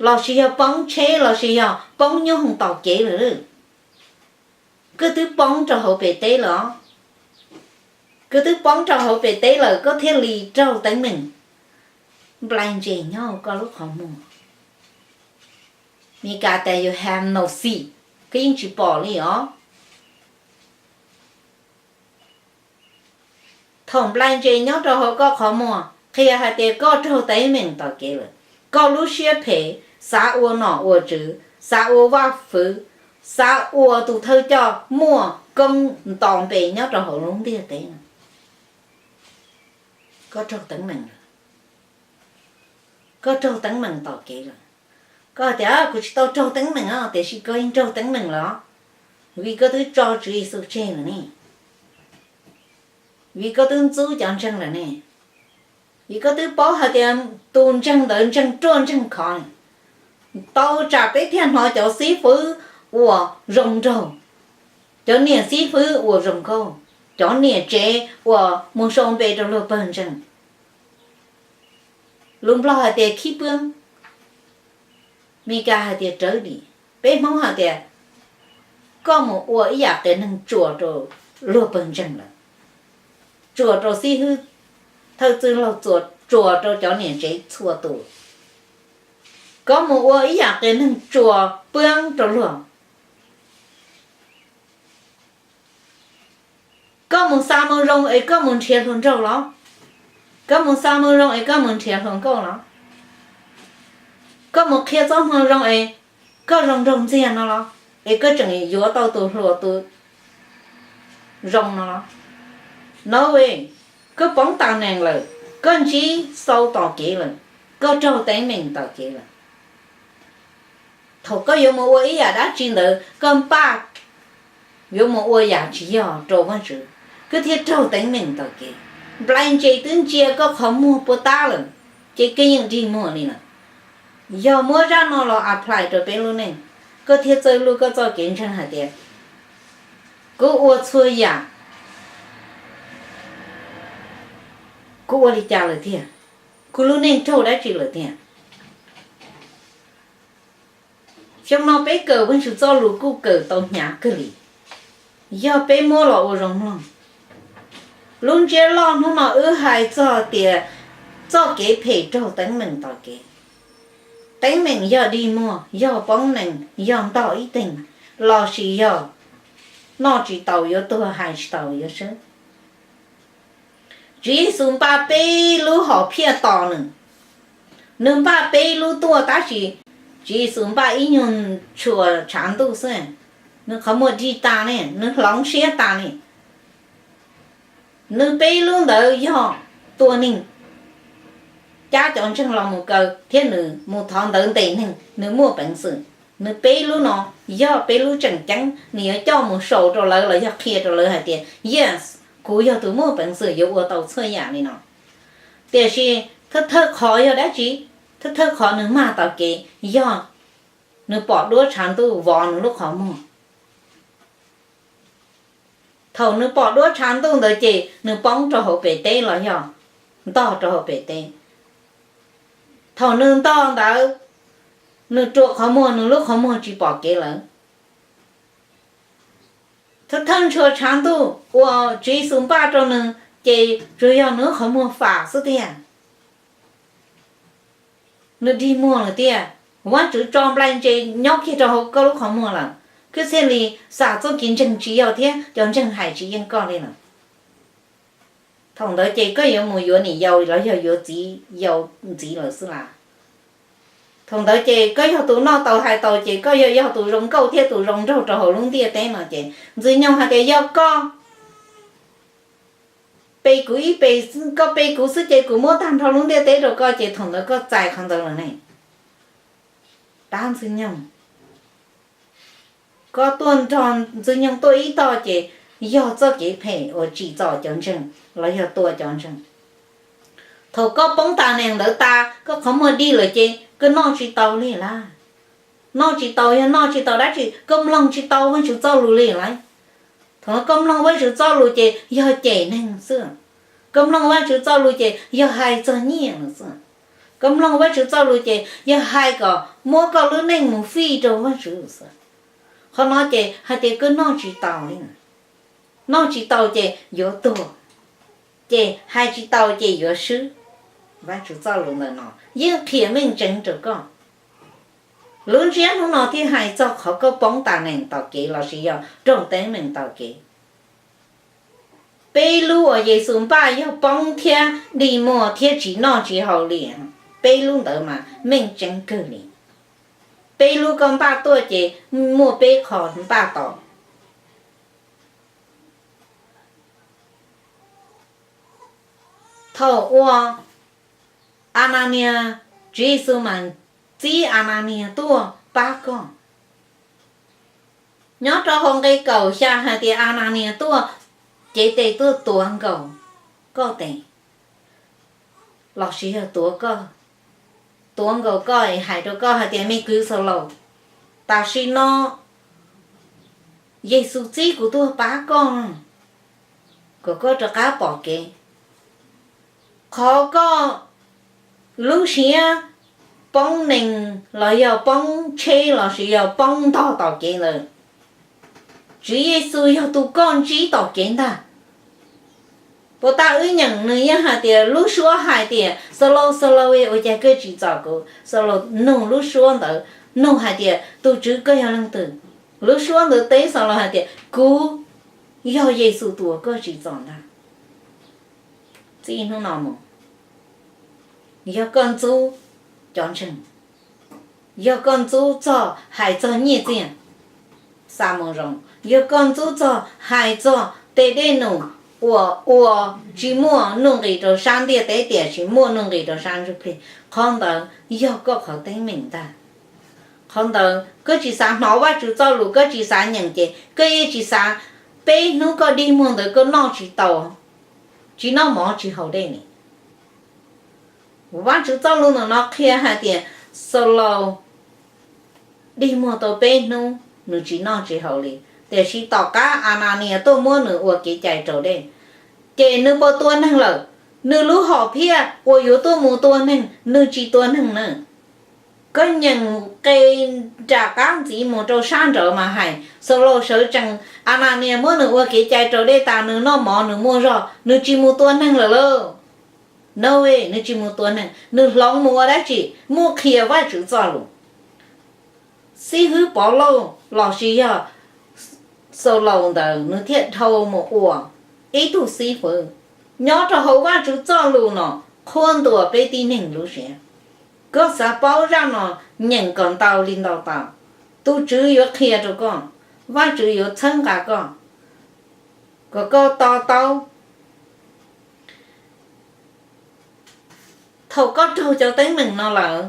lossis yog poob tsheb lossis yog poob nyooj hoom tom kev lawm nawb. Koj twb poob rau hauv pem teb lawm os. Koj twb poob rau hauv pem teb lawm koj thiaj li raug teeb meem. Nplai ntses nyob hauv koj lub qhov muag. Mis Kas tias you have no see, koj yeej tsis pom li os. Thaum nplai ntses nyob rau hauv koj qhov muag qhia hais tias koj raug teeb meem tom kev lawm. Koj lub siab phem, xav ua nom ua tswv, xav ua vaj fwv, xav ua tus thawj coj muaj koob nto npe nyob rau hauv lub ntiaj teb no. Koj raug teeb meem lawm. Koj raug teeb meem tom kev lawm. Koj tias kuv tsis tau raug teeb meem os, tiam sis koj yeej raug teeb meem lawm, vim koj twb tso Tswv Yexus tseg lawm ne, vim koj twb ntxub cov ntseeg lawm ne, vim koj twb paub hais tias tus ntseeg ntawd ntseeg ruaj ntseeg khov. Tau tsam peb thiaj hnov cov xib fwb uas zoo nraug, cov niam xib fwb uas zoo nkauj, cov niam tsev uas mus sau npe rau luag pawg ntseeg. Lus Nplog hais tias khib pwb, Mis Kas hais tias rawv dim, peb Hmoob hais tias koj mus ua ib yam qias neeg tsuas rau luag pawg ntseeg lawm, tsuas rau xib hwb, thawj txwj laug, tsuas rau cov niam tsev txhua tus. Koj mus ua ib yam qias neeg tsuas pwb rau luag. Koj mus xa moo zoo es koj mus nrhiav hluas nraug los? Koj mus xa moo zoo es koj mus nrhiav hluas nkauj los? Koj mus qhia txoj moo zoo es koj zoo nraug ntxiag no los? Es koj tseem yuav tau tus hluas tus zoo no los? No, koj poob tas nees lawm, koj ntsib xau tom kev lawm, koj raug teeb meem tom kev lawm. Thaum koj yuav mus ua ib yam dab tsi ntawd koj npaj yuav mus ua yam tsis yog rau Vajtswv, koj thiaj raug teeb meem tom kev. Nplai ntses twb ntsia koj qhov muag puas tab lawm, ces koj yeej dig muag li lawm. Yog muab zaj no los apply rau peb lub neej, koj thiaj txawj luj koj txoj kev ntseeg hais tias, kuv ua txhua yam, kuv ua li cas lawm tiag? Kuv lub neej raug dab tsi lawm tiag? Xyoo no peb kawm Vajtswv txoj lus kuj kawm tau hnyav kawg li, yog peb muab los ua zoo mloog. Lub ntsiab loj hnub no wb hais txog tias txoj kev phem raug teeb meem tom kev. Teeb meem yog dig muag, yog poob nees, yog ntog ib teeg, lossis yog noj tsis tau yuav tuag, hais tsis tau yuav swb. Tswv Yexus npaj peb lub hom phiaj tos nws. Nws npaj peb lub tuaj tab sis Tswv Yexus npaj ib nyuag tshua tshav ntuj xwb, nws qhov muag dig tas ne, nws hloov siab tas ne. Nws peb lub ntawd yog tua neeg, cab cov ntseeg los mus kaw thiab nws mus thov ntawv ntes neeg, nws muaj peev xwm. Nws peb lub no yog peb lub tseem ceeb, nws yuav coj mus sau rau lawv los yog qhia rau lawv hais tias, yes, kuv yog tus muaj peev xwm yuav ua tau txhua yam li no. Tiam sis thawj thawj qhov yog dab tsi? Thawj thawj qhov nws mag tom kev yog nws pom duab tshav ntuj vov nws lub qhov muag. Thaum nws pom duab tshav ntuj ntawd ces nws poob rau hauv pem teb los yog ntog rau hauv pem teb. Thaum nws ntog ntawd, nws rua qhov muag, nws lub qhov muag tsis pom kev lawm. Thawj thawj ntshua tshav ntuj uas Tswv Yexus npaj rau nws ces tsuas yog nws lub qhov muag fam xwb tiag. Nws dig muag lawm tiag. Vajtswv tso nplai ntses nyob kiag rau hauv koj lub qhov muag lawm, koj thiaj li xam txoj kev ntseeg tsis yog thiab cov ntseeg hais tsis yeej koj li lawm. Thaum ntawd ces koj yuav mus yuav niam yau los yog yuav txiv yau ntxiv lawm xwb las. Thaum ntawd ces koj yog tus noj tau hais tau ces koj yog, yog tus zoo nkauj thiab tus zoo nraug rau hauv lub ntiaj teb no ces Ntxwg Nyoog hais tias yog koj pe kuv ib pe, koj pe kuv xwb ces kuv muab tag nrho lub ntiaj teb rau koj, ces thaum ntawd koj txais qhov ntawd lawm ne. Tab Ntxwg Nyoog, koj tuaj nrog Ntxwg Nyoog tuaj ib tog ces yog txoj kev phem uas tsim txom cov ntseeg los yog tua cov ntseeg. Thaum koj poob tas nees ntawd tas, koj qhov muag dig lawm ces koj noj tsis tau li lawm. Noj tsis tau, yog noj tsis tau dab tsi? Koj mloog tsis tau Vajtswv txoj lus li lawm. Thaum no koj mloog Vajtswv txoj lus ces yog cem neeg xwb. Koj mloog Vajtswv txoj lus ces yog hais txog nyiaj lawm xwb. Koj mloog Vajtswv txoj lus ces yog hais kom muab koj lub neej mus fij rau Vajtswv xwb. Qhov no ces hais tias koj noj tsis tau li. Noj tsis tau ces yuav tuag, ces hais tsis tau ces yuav swb. Vajtswv txoj lus ntawm no yeej qhia meej tseeb rau koj. Lub ntsiab hnub no thiaj hais txog qhov koj poob tas nees tom kev lossis yog raug teeb meem tom kev. Peb lub uas Yexus npaj yog poob thiab dig muag thiab tsis noj tsis haus li. Peb lub ntawd mas meej tseeb kawg li. Peb lub koj npaj tuaj ces muaj peb qho npaj tos. Thaum uas Ananias, Tswv Yexus mas txib Ananias tuaj pab koj. Nyob rau hauv nqe kaum xya hais tias Ananias tuaj cev tes tuaj tuav nkaus koj tes, lossis yog tuav koj, tuav nkaus koj es hais rau koj hais tias, me kwv Xaulaus, tam sim no Yexus txib kuv tuaj pab koj, kom koj rov qab pom kev. Qhov koj lub siab poob nees los yog poob tsheb lossis yog poob ntog tom kev ntawd, Tswv Yexus yog tus koj ntsib tom kev ntag. Puas tas wb nyeem nws yeej hais tias lub suab hais tias, Xaulaus, Xaulaus, ua cas koj tsim txom kuv? Xaulaus nug lub suab ntawd, nug hais tias, tus Tswv, koj yog leej twg? Lub suab ntawd teb Xaulaus hais tias, kuv yog Yexus tus uas koj tsim txom ntag. Txij hnub no mus, Yog koj ntxub cov ntseeg, yog koj ntxub txog hais txog nyiaj txiag, xa moo zoo, yog koj ntxub txog hais txog tes dej num uas ua tsis muaj nuj nqis rau sab ntiaj teb tiam sis muaj nuj nqis rau sab ntsuj plig, qhov ntawd yog koj qhov teeb meem ntag. Qhov ntawd koj tsis xav hnov Vajtswv txoj lus, koj tsis xav nyeem ces koj yeej tsis xav, peb hnub koj dig muag ntawd koj noj tsis tau, tsis noj mov tsis haus dej ni. Vajtswv txoj lus ntawm no qhia hais tias Xaulaus dig muag tau peb hnub nws tsis noj tsis haus li, tiam sis tom qab Ananias tuaj muab nws ua kev cai raus dej, ces nws puas tua neeg lawm? Nws lub hom phiaj uas yuav tuaj mus tua neeg nws tsis tua neeg na. Koj nyeem nqe nram qab ntxiv mus rau sab nraud mas hais Xaulaus sawv tsees, Ananias muab nws ua kev cai raus dej tas nws noj mov nws muaj zog nws tsis mus tua neeg lawm lauj. No, nws tsis mus tua neeg, nws hloov mus ua dab tsi? Mus qhia Vajtswv txoj lus. Xib hwb Pov Lauj lossis yog Xaulaus ntawd nws thiaj dhau mus ua ib tug xib hwb nyob rau hauv Vajtswv txoj lus no, qhuab ntuas peb tib neeg lub siab. Koj xav paub zaj no, nyeem kom ntau li ntau tau. Tus Tswv yuav qhia rau koj, Vajtswv yuav txhawb nqa koj, kom koj to taub. Thaum koj raug cov teeb meem no lawm,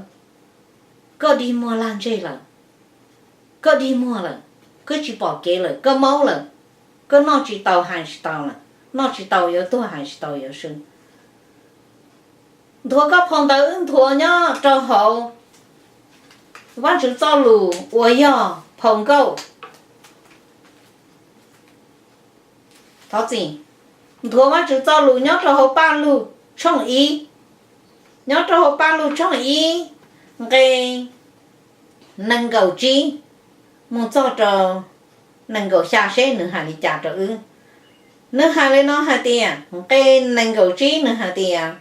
koj dig muag lag ntseg lawm, koj dig muag lawm, koj tsis pom kev lawm, koj maub lawm, koj noj tsis tau hais tsis tau lawm, noj tsis tau yuav tuag hais tsis tau yuav swb. Nthuav koj phau ntawv wb nthuav nyob rau hauv Vajtswv txoj lus uas yog phau nkauj. Thov txim, nthuav Vajtswv txoj lus nyob rau hauv Paj Lug tshooj ib, nyob rau hauv Paj Lug tshooj ib, nqe nees nkaum tsib mus txog rau nees nkaum xya seb nws hais li cas rau wb. Nws hais li no hais tias, nqe nees nkaum tsib nws hais tias,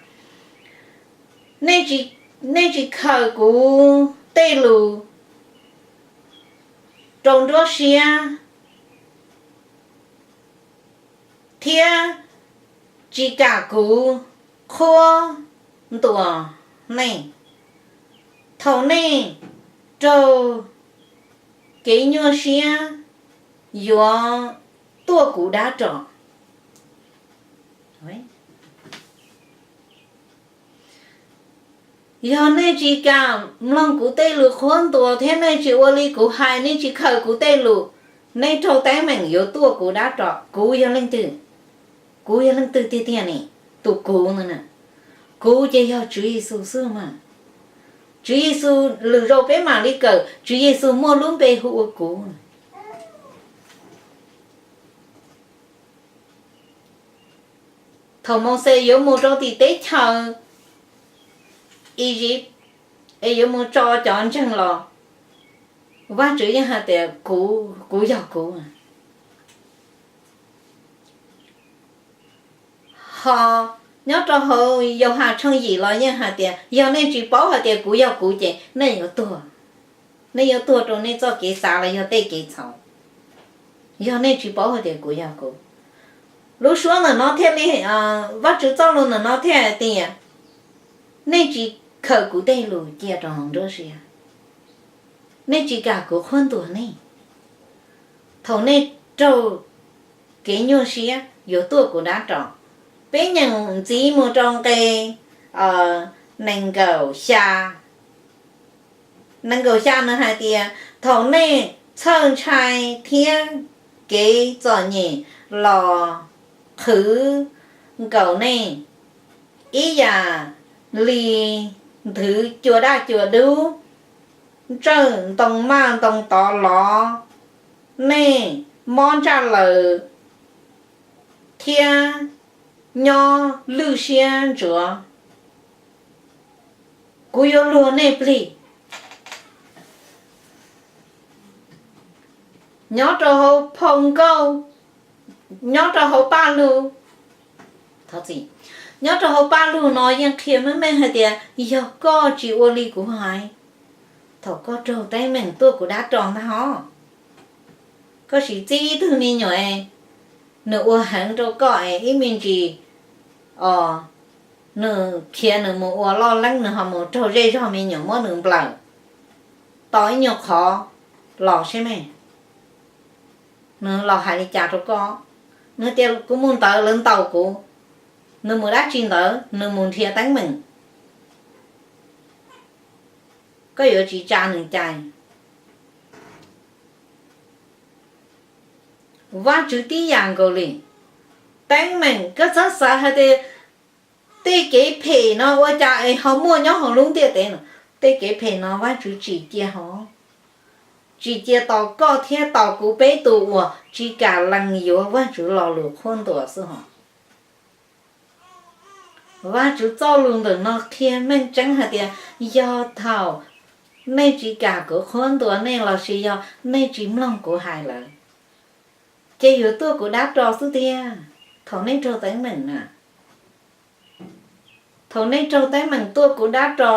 nej tsis khaws kuv tej lus rau nruab siab thiab tsis kam kuv qhuab ntuas nej. Thaum nej raug kev nyuaj siab yuav tuaj kuv dab ros. Yog nej tsis kam mloog kuv tej lus qhuab ntuas thiab nej tsis ua li kuv hais, nej tsis khaws kuv tej lus, nej raug teeb meem yuav tuaj kuv dab ros. Kuv yog leej twg? Kuv yog leej twg tiag tiag ne? Tus kuv ntawd na, kuv ces yog Tswv Yexus xwb mas. Tswv Yexus lwm zaus peb mam li kawm, Tswv Yexus muaj lub npe hu ua kuv. Thaum Mauxes yuav mus rau tim teb chaws Iziv es yuav mus tso cov ntseeg los, Vajtswv yeej hais tias, kuv, kuv yog kuv. Ho nyob rau hauv Yauhas tshooj yim los yeej hais tias, yog nej tsis paub hais tias kuv yog kuv ces nej yuav tuag. Nej yuav tuag rau nej txoj kev xav los yog tej kev txhaum, yog nej tsis paub hais tias kuv yog kuv. Lub suab ntawm no thiaj li, Vajtswv txoj lus ntawm no thiaj hais tias, nej tsis khaws kuv tej lus cia rau hauv nruab siab, nej tsis kam kuv qhuab ntuas nej. Thaum nej raug kev nyuaj siab yuav tuaj kuv dab ros. Peb nyeem ntxiv mus rau nqe nees nkaum xya. Nees nkaum xya nws hais tias, thaum nej txhawj ntshai thiab kev txom nyem los qhwv nkaus nej, ib yam li nthwv cua daj cua dub ntsawj ntoo maj ntoo tod los, nej mob ntsaj lawm thiab nyob lwj siab ntsuav. Kuv yuav luag nej plig. Nyob rau hauv phau nkauj, nyob rau hauv Paj Lug, thov txim, nyob rau hauv Paj Lug no yeej qhia meej meej hais tias yog koj tsis ua li kuv hais, thaum koj raug teeb meem tuaj kuv dab ros ntag hos. Koj sim txib ib tug me nyuam es nws ua heev rau koj es ib me ntsis os, Nws khiav nws mus ua loj leeb, nws ho mus raug zej zog me nyuam muab nws nplawm, tau ib nyuag qhov los seb me, nws los hais li cas rau koj? Nws tias kuv mus ntawd lawv ntaus kuv. Nws mus dab tsi ntawd? Nws mus nrhiav teeb meem. Koj yuav tsis tsa nws cai. Vajtswv tib yam nkaus li. Teeb meem koj txhob xav hais tias tej kev phem no ua cas es ho muaj nyob hauv lub ntiaj teb no. Tej kev phem no Vajtswv tsim cia hov, tsim cia tos koj thiab tos kuv peb tus uas tsis kam lees yuav Vajtswv lo lus qhuab ntuas xwb hos. Vajtswv txoj lus ntawm no qhia meej tseeb hais tias yog thaum nej tsis kam kuv qhuab ntuas nej lossis yog nej tsis mloog kuv hais lawm, ces yuav tuaj kuv dab ro xwb tiag. Thaum nej raug teeb meem na, thaum nej raug teeb meem tuaj kuv dab ro,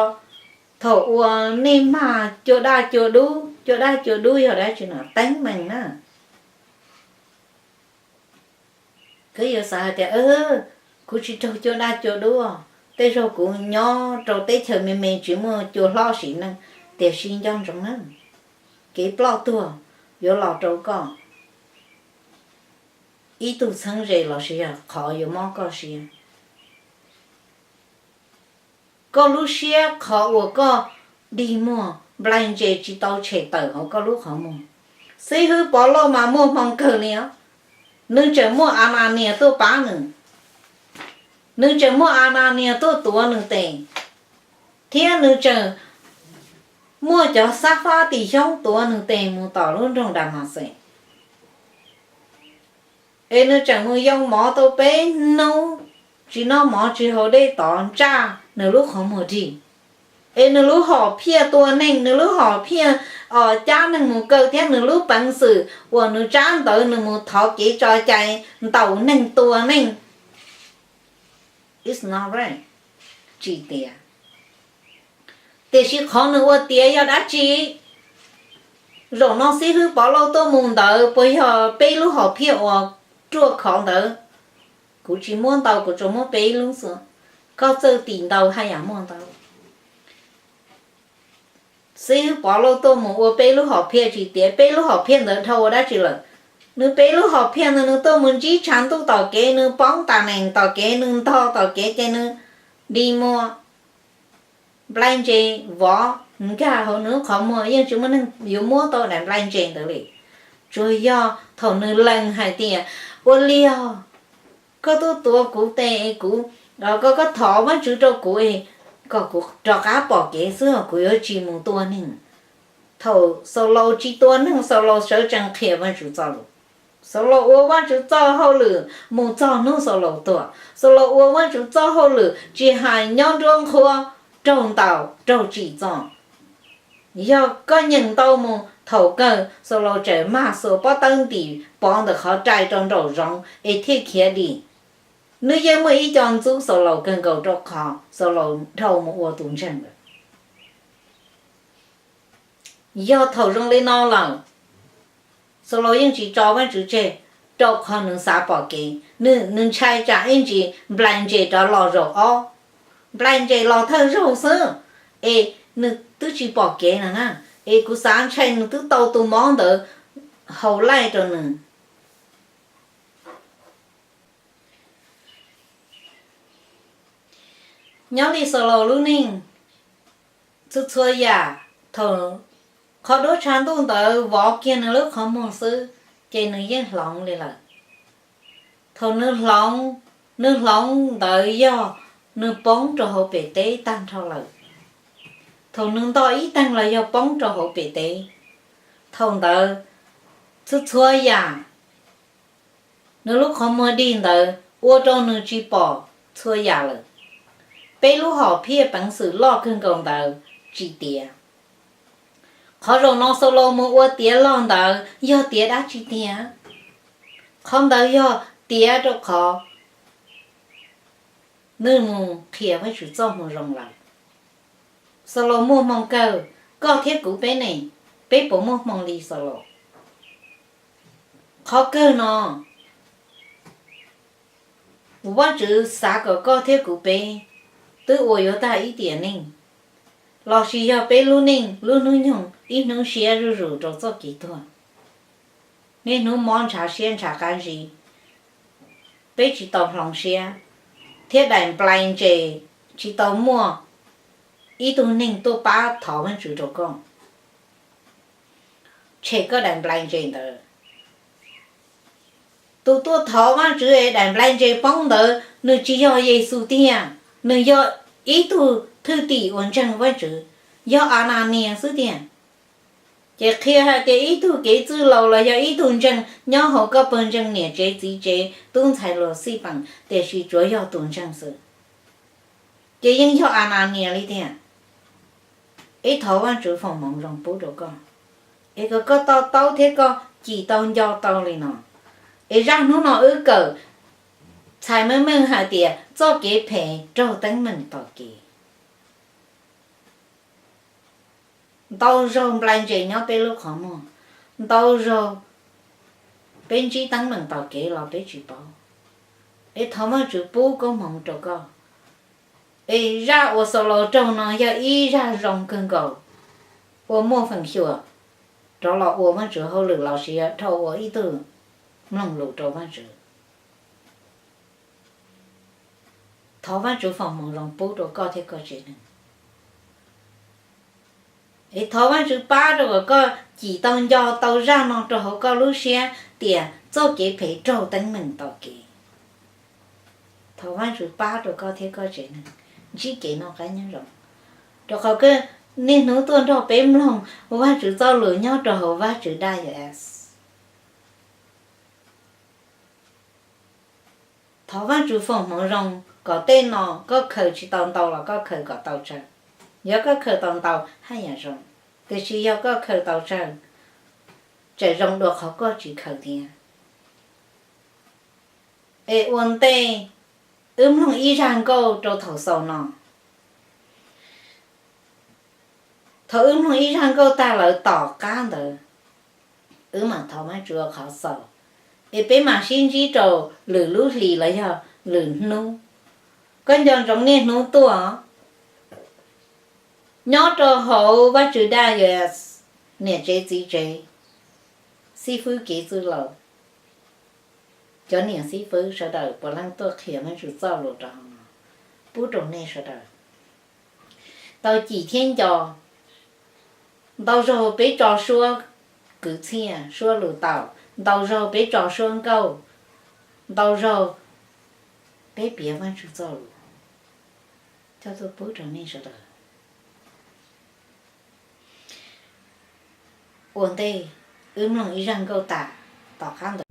thaum uas nej mag cua daj cua dub, cua daj cua dub yog dab tsi no? Teeb meem na. Koj yuav xav hais tias kuv tsis raug cua daj cua dub, tej zaum kuv nyob rau teb chaws me me tsis muaj cua hlob sim neej, tiam sis nco ntsoov na, kev ploj tuag yuav los rau koj ib tug txheeb ze lossis yog qhov yuav mob koj siab. Koj lub siab, qhov uas koj dig muag nplai ntses tsis tau tshem tawm hauv koj lub qhov muag. Xib hwb Pov Lauj mas muaj hmoo kawg li os. Nws tseem muaj Ananias tuaj pab nws, nws tseem muaj Ananias tuaj tuav nws tes, thiab nws tseem muaj cov Xab Fab Tis Xyoob tuav nws tes mus tom lub nroog Damaxes. Es nws tseem mus yoo mov tau peb hnub, tsis noj mov tsis haus dej tod ntsaj nws lub qhov muag dig. Es nws lub hom phiaj tua neeg, nws lub hom phiaj cab neeg mus kaw thiab nws lub peev xwm uas nws tsab ntawv nws mus thov kev tso cai ntaus neeg tua neeg, it's not right, tsis tiav. Tiam sis qhov nws ua tiav yog dab tsi? Zaum no xib hwb Pov Lauj tuaj mus ntawd puas yog peb lub hom phiaj uas ruaj khov ntawd? Kuv tsis muab ntau, kuv tsuas muab peb lub xwb. Koj txawj tim ntau haj yam muaj ntau. Xib hwb Pov Lauj tuaj mus ua peb lub hom phiaj tsis tiav, peb lub hom phiaj ntawd dhau ua dab tsi lawm? Nws peb lub hom phiaj ntawd nws tuaj mus ntsib tshav ntuj tom kev, nws poob tas nees tom kev, nws ntog tom kev ces nws dig muag, nplai ntses vov nkag hauv nws lub qhov muag, yeej tsis muaj neeg yuav muab tau daim nplai ntses ntawd li. Tsuas yog thaum nws lees hais tias, ua li os, koj tuaj tuav kuv tes es kuv, koj, koj thov Vajtswv rau kuv es kom kuv rov qab pom kev xwb, kuv yuav tsis mus tua neeg. Thaum Xaulaus tsis tua neeg, Xaulaus sawv tsees qhia Vajtswv txoj lus. Xaulaus ua Vajtswv txoj hauj lwm mus txog hnub Xaulaus tuag. Xaulaus ua Vajtswv txoj hauj lwm tsis hais nyob nruab nqhuab, raug ntaus, raug tsim txom. Yog koj nyeem ntau mus, thaum kawg Xaulaus tseem mag xuas pob tawb ntim Pov ntawm qhov rai rau nraum zoov es thiaj khiav dim. Nws yeej muaj ib co ntxub Xaulaus kawg nkaus rau qhov Xaulaus dhau mus ua tus ntseeg lawm. Yog thaum zoo li no lawm, Xaulaus yeej tsis tso Vajtswv tseg, rau qhov nws xav pom kev, nws, nws ntshai tsam ib ntsis nplai ntses rov los zaum ob. Nplai ntses los thawj zaug xwb, es nws twb tsis pom kev no na, es kuv xav ntshai nws twb tau tus mob ntawd haus laij rau nws. Nyob li Xaulaus lub neej, txhua txhua yam, thaum qhov duab tshav ntuj ntawd vov kiag nws lub qhov muag xwb, ces nws yeej hloov li lawm. Thaum nws hloov, nws hloov ntawd yog nws poob rau hauv pem teb tag nrho lawm. Thaum nws ntog ib teeg los yog poob rau hauv pem teb. Thaum ntawd, txhua txhua yam, nws lub qhov muag dig ntawd ua rau nws tsis pom txhua yam lawm. Peb lub hom phiaj peev xwm loj kawg nkaus ntawd tsis tiav. Qhov zaum no Xaulaus mus ua tiav log ntawd yog tiav dab tsi tiag? Qhov ntawd yog tiav rau qhov nws mus qhia Vajtswv txoj moo zoo lawm. Xaulaus muaj hmoo kawg, koj thiab kuv peb ne, peb puas muaj hmoo li Xaulaus? Qhov kawg no, Vajtswv xav kom koj thiab kuv peb twb ua yuav tag ib tiam neej, lossis yog peb lub neej lub hnub nyoog ib hnub siab zuj zus rau txoj kev tuag. Niaj hnub mob ntshav siab ntshav qab zib, peb tsis tau hloov siab, thiab daim nplai ntses tsis tau muaj ib tug neeg tuaj pab thov Vajtswv rau koj. Tshem koj daim nplai ntses ntawd. Tus tuaj thov Vajtswv es daim nplai ntses poob ntawd nws tsis yog Yexus tiag, nws yog ib tug thwj tim uas ntseeg Vajtswv, yog Ananias xwb tiag. Ces qhia hais tias ib tug kev txwj laus los yog ib tug ntseeg nyob hauv koj pawg ntseeg niam tsev txiv tsev tub ntxhais luag xij peem, tiam sis tsuav yog tus ntseeg xwb, ces yeej yog Ananias li tiag. Ib thov Vajtswv foom hmoov zoo pub rau koj, es kom koj to taub thiab koj cim tau nco tau li no. Es zaj hnub no wb kawm txhais meej meej hais tias txoj kev phem raug teeb meem tom kev. Ntau zaug nplai ntses nyob peb lub qhov muag, ntau zaug peb ntsib teeb meem tom kev los peb tsis paub. Es thov Vajtswv pub koob hmoov rau koj. Es zaj uas Xaulaus raug no yog ib zaj zoo kawg nkaus, uas muaj feem xyuam rov los ua Vajtswv hauj lwm lossis dhau ua ib tug mloog lus rau Vajtswv. Thov Vajtswv foom hmoov zoo pub rau koj thiab koj tsev neeg. Es thov Vajtswv pab rau kom koj cim tau nco tau zaj no rau hauv koj lub siab tias txoj kev phem raug teeb meem tom kev. Thov Vajtswv pab rau koj thiab koj tsev neeg ntsib kev noj qab nyob zoo, rau qhov koj niaj hnub tuaj nrog peb mloog Vajtswv txoj lus nyob rau hauv Vajtswv daj yas. Thov Vajtswv foom hmoov zoo kom tej no koj khaws tsis tau ntau los koj khaws kom tau tsawg. Yog koj khaws tau ntau haj yam zoo, tiam sis yog koj khaws tau tsawg, tseem zoo dua qhov koj tsis khaws thiab. Es ua ntej wb mloog ib zaj nkauj rau thaum xaus no. Thaum wb mloog ib zaj nkauj tag lawm tom qab ntawd, wb mam thov Vajtswv ua qhov xaus, es peb mam sib ntsib rau lwm lub hlis los yog lwm hnub. Koj nco ntsoov niaj hnub tuaj nyob rau hauv Vajtswv daj yas, niam tsev txiv tsev, xib fwb kev txwj laus, cov niam xib fwb sawv daws puav leej tuaj qhia Vajtswv txoj lus rau hauv no pub rau nej sawv daws tau cim thiab nco. Ntau zaug peb tso suab kwv txhiaj suab lus taum, ntau zaug peb tso suab nkauj, ntau zaug peb piav Vajtswv txoj lus, coj tuaj pub rau nej sawv daws. Ua ntej wb mloog ib zaj nkauj tas, tom qab ntawd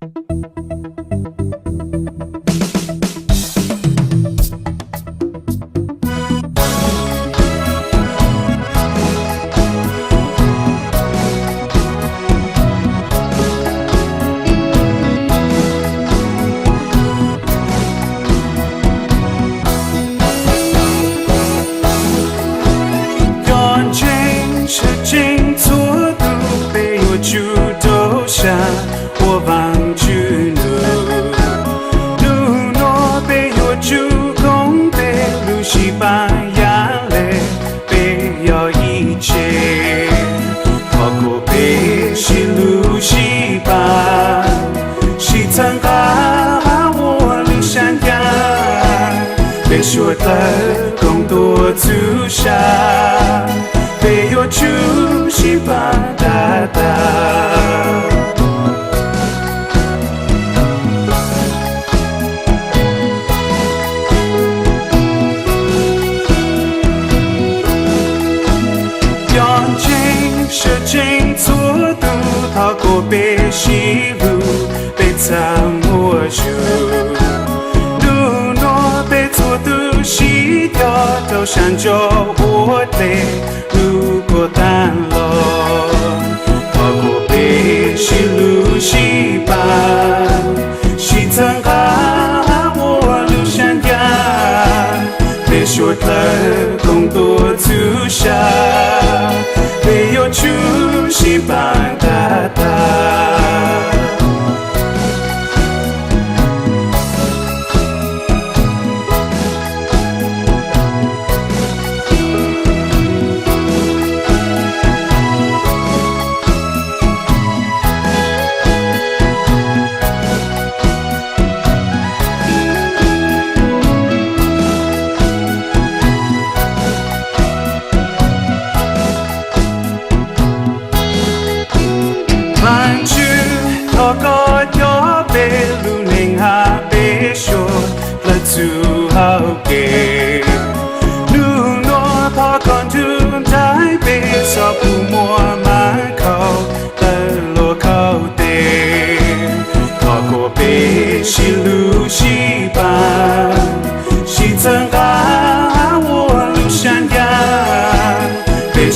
Cov ntseeg sawv tsees txhua tus, peb yuav tsum rau siab ua Vaajtswv nug. Nub nua peb yuav tsum koom tes, lub sij pab yam le peb yog ib tse. Thov kom peb sib hlub sib pab, sib txhawb nqa ua lub sab ncaj. Peb suav dlawg koom tuav txhua sab, peb yuav tsum sib pab tag tag. Cov ntseeg sawv tsees txhua tus, thov kom peb sib hlub, peb txhawb muaj zug. Nub nua peb txhua tus sib cog rau sab ntsuj huab dlej lub kaum tag los. Thov kom peb sib hlub sib pab, sib txhawb nqa ua lub sab ncaj. Peb suav dlawg koom tuav txhua sab, peb yuav tsum sib pab tag tag.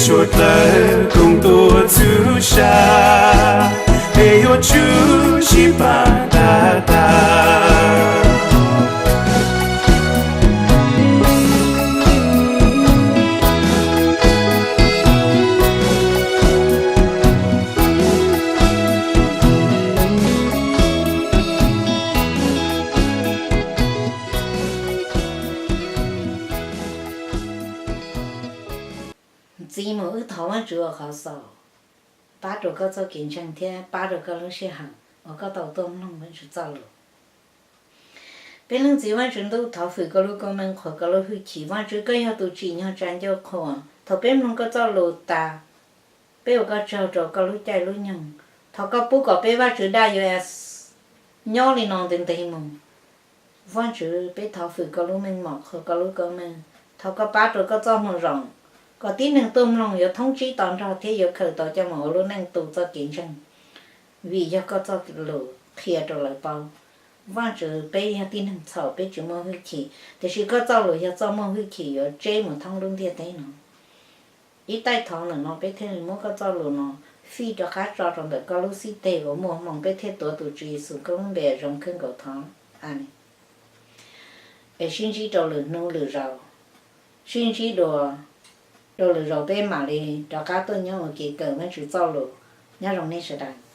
Tshuav dlawg koom tuaj txhub sa, es yuav tsum sib pab tag tag. Ntxiv mus wb thov Vajtswv ua qhov xaus, pab rau koj txoj kev ntseeg thiab pab rau koj lub sij hawm uas koj tau tuaj mloog Vajtswv txoj lus. Peb Leej Txiv Vajtswv ntuj, thov fwm koj lub koob meej qhuas koj lub hwj chim. Vajtswv, koj yog tus tsim nyog tsa ncauj qhua. Thaum peb mloog koj txoj lus tas, peb ua koj tsaug rau koj lub caij lub nyoog. Thov koj pub kom peb Vajtswv daj yuav nyob li no ntev ntev mus. Vajtswv, peb thov fwm koj lub meej mom qhuas koj lub koob meej. Thov koj pab rau koj txoj moo zoo, kom tib neeg tuaj mloog yuav thoob tsib to nrog thiab yuav khaws tau coj mus ua lub neej tu txoj kev ntseeg, vim yog koj txoj lus qhia rau lawv paub. Vajtswv, peb yog tib neeg txhaum, peb tsis muaj hwj chim, tiam sis koj txoj lus yog txoj muaj hwj chim yuav tseb mus thoob lub ntiaj teb no. Ib taig thov ntawm no peb thiaj li muab koj txoj lus no fij rov qab tso rau ntawm koj lub xib teg uas muaj hmoo, peb thiaj tuav tus Tswv Yexus koj lub npe zoo khwb nkaus thov. Amees. Es sib ntsib rau lwm hnub lwm zaus, sib ntsib dua rau lwm zaus peb mam li rov qab tuaj nyob ua ke kawm Vajtswv txoj lus. Nyob zoo nej sawv daws.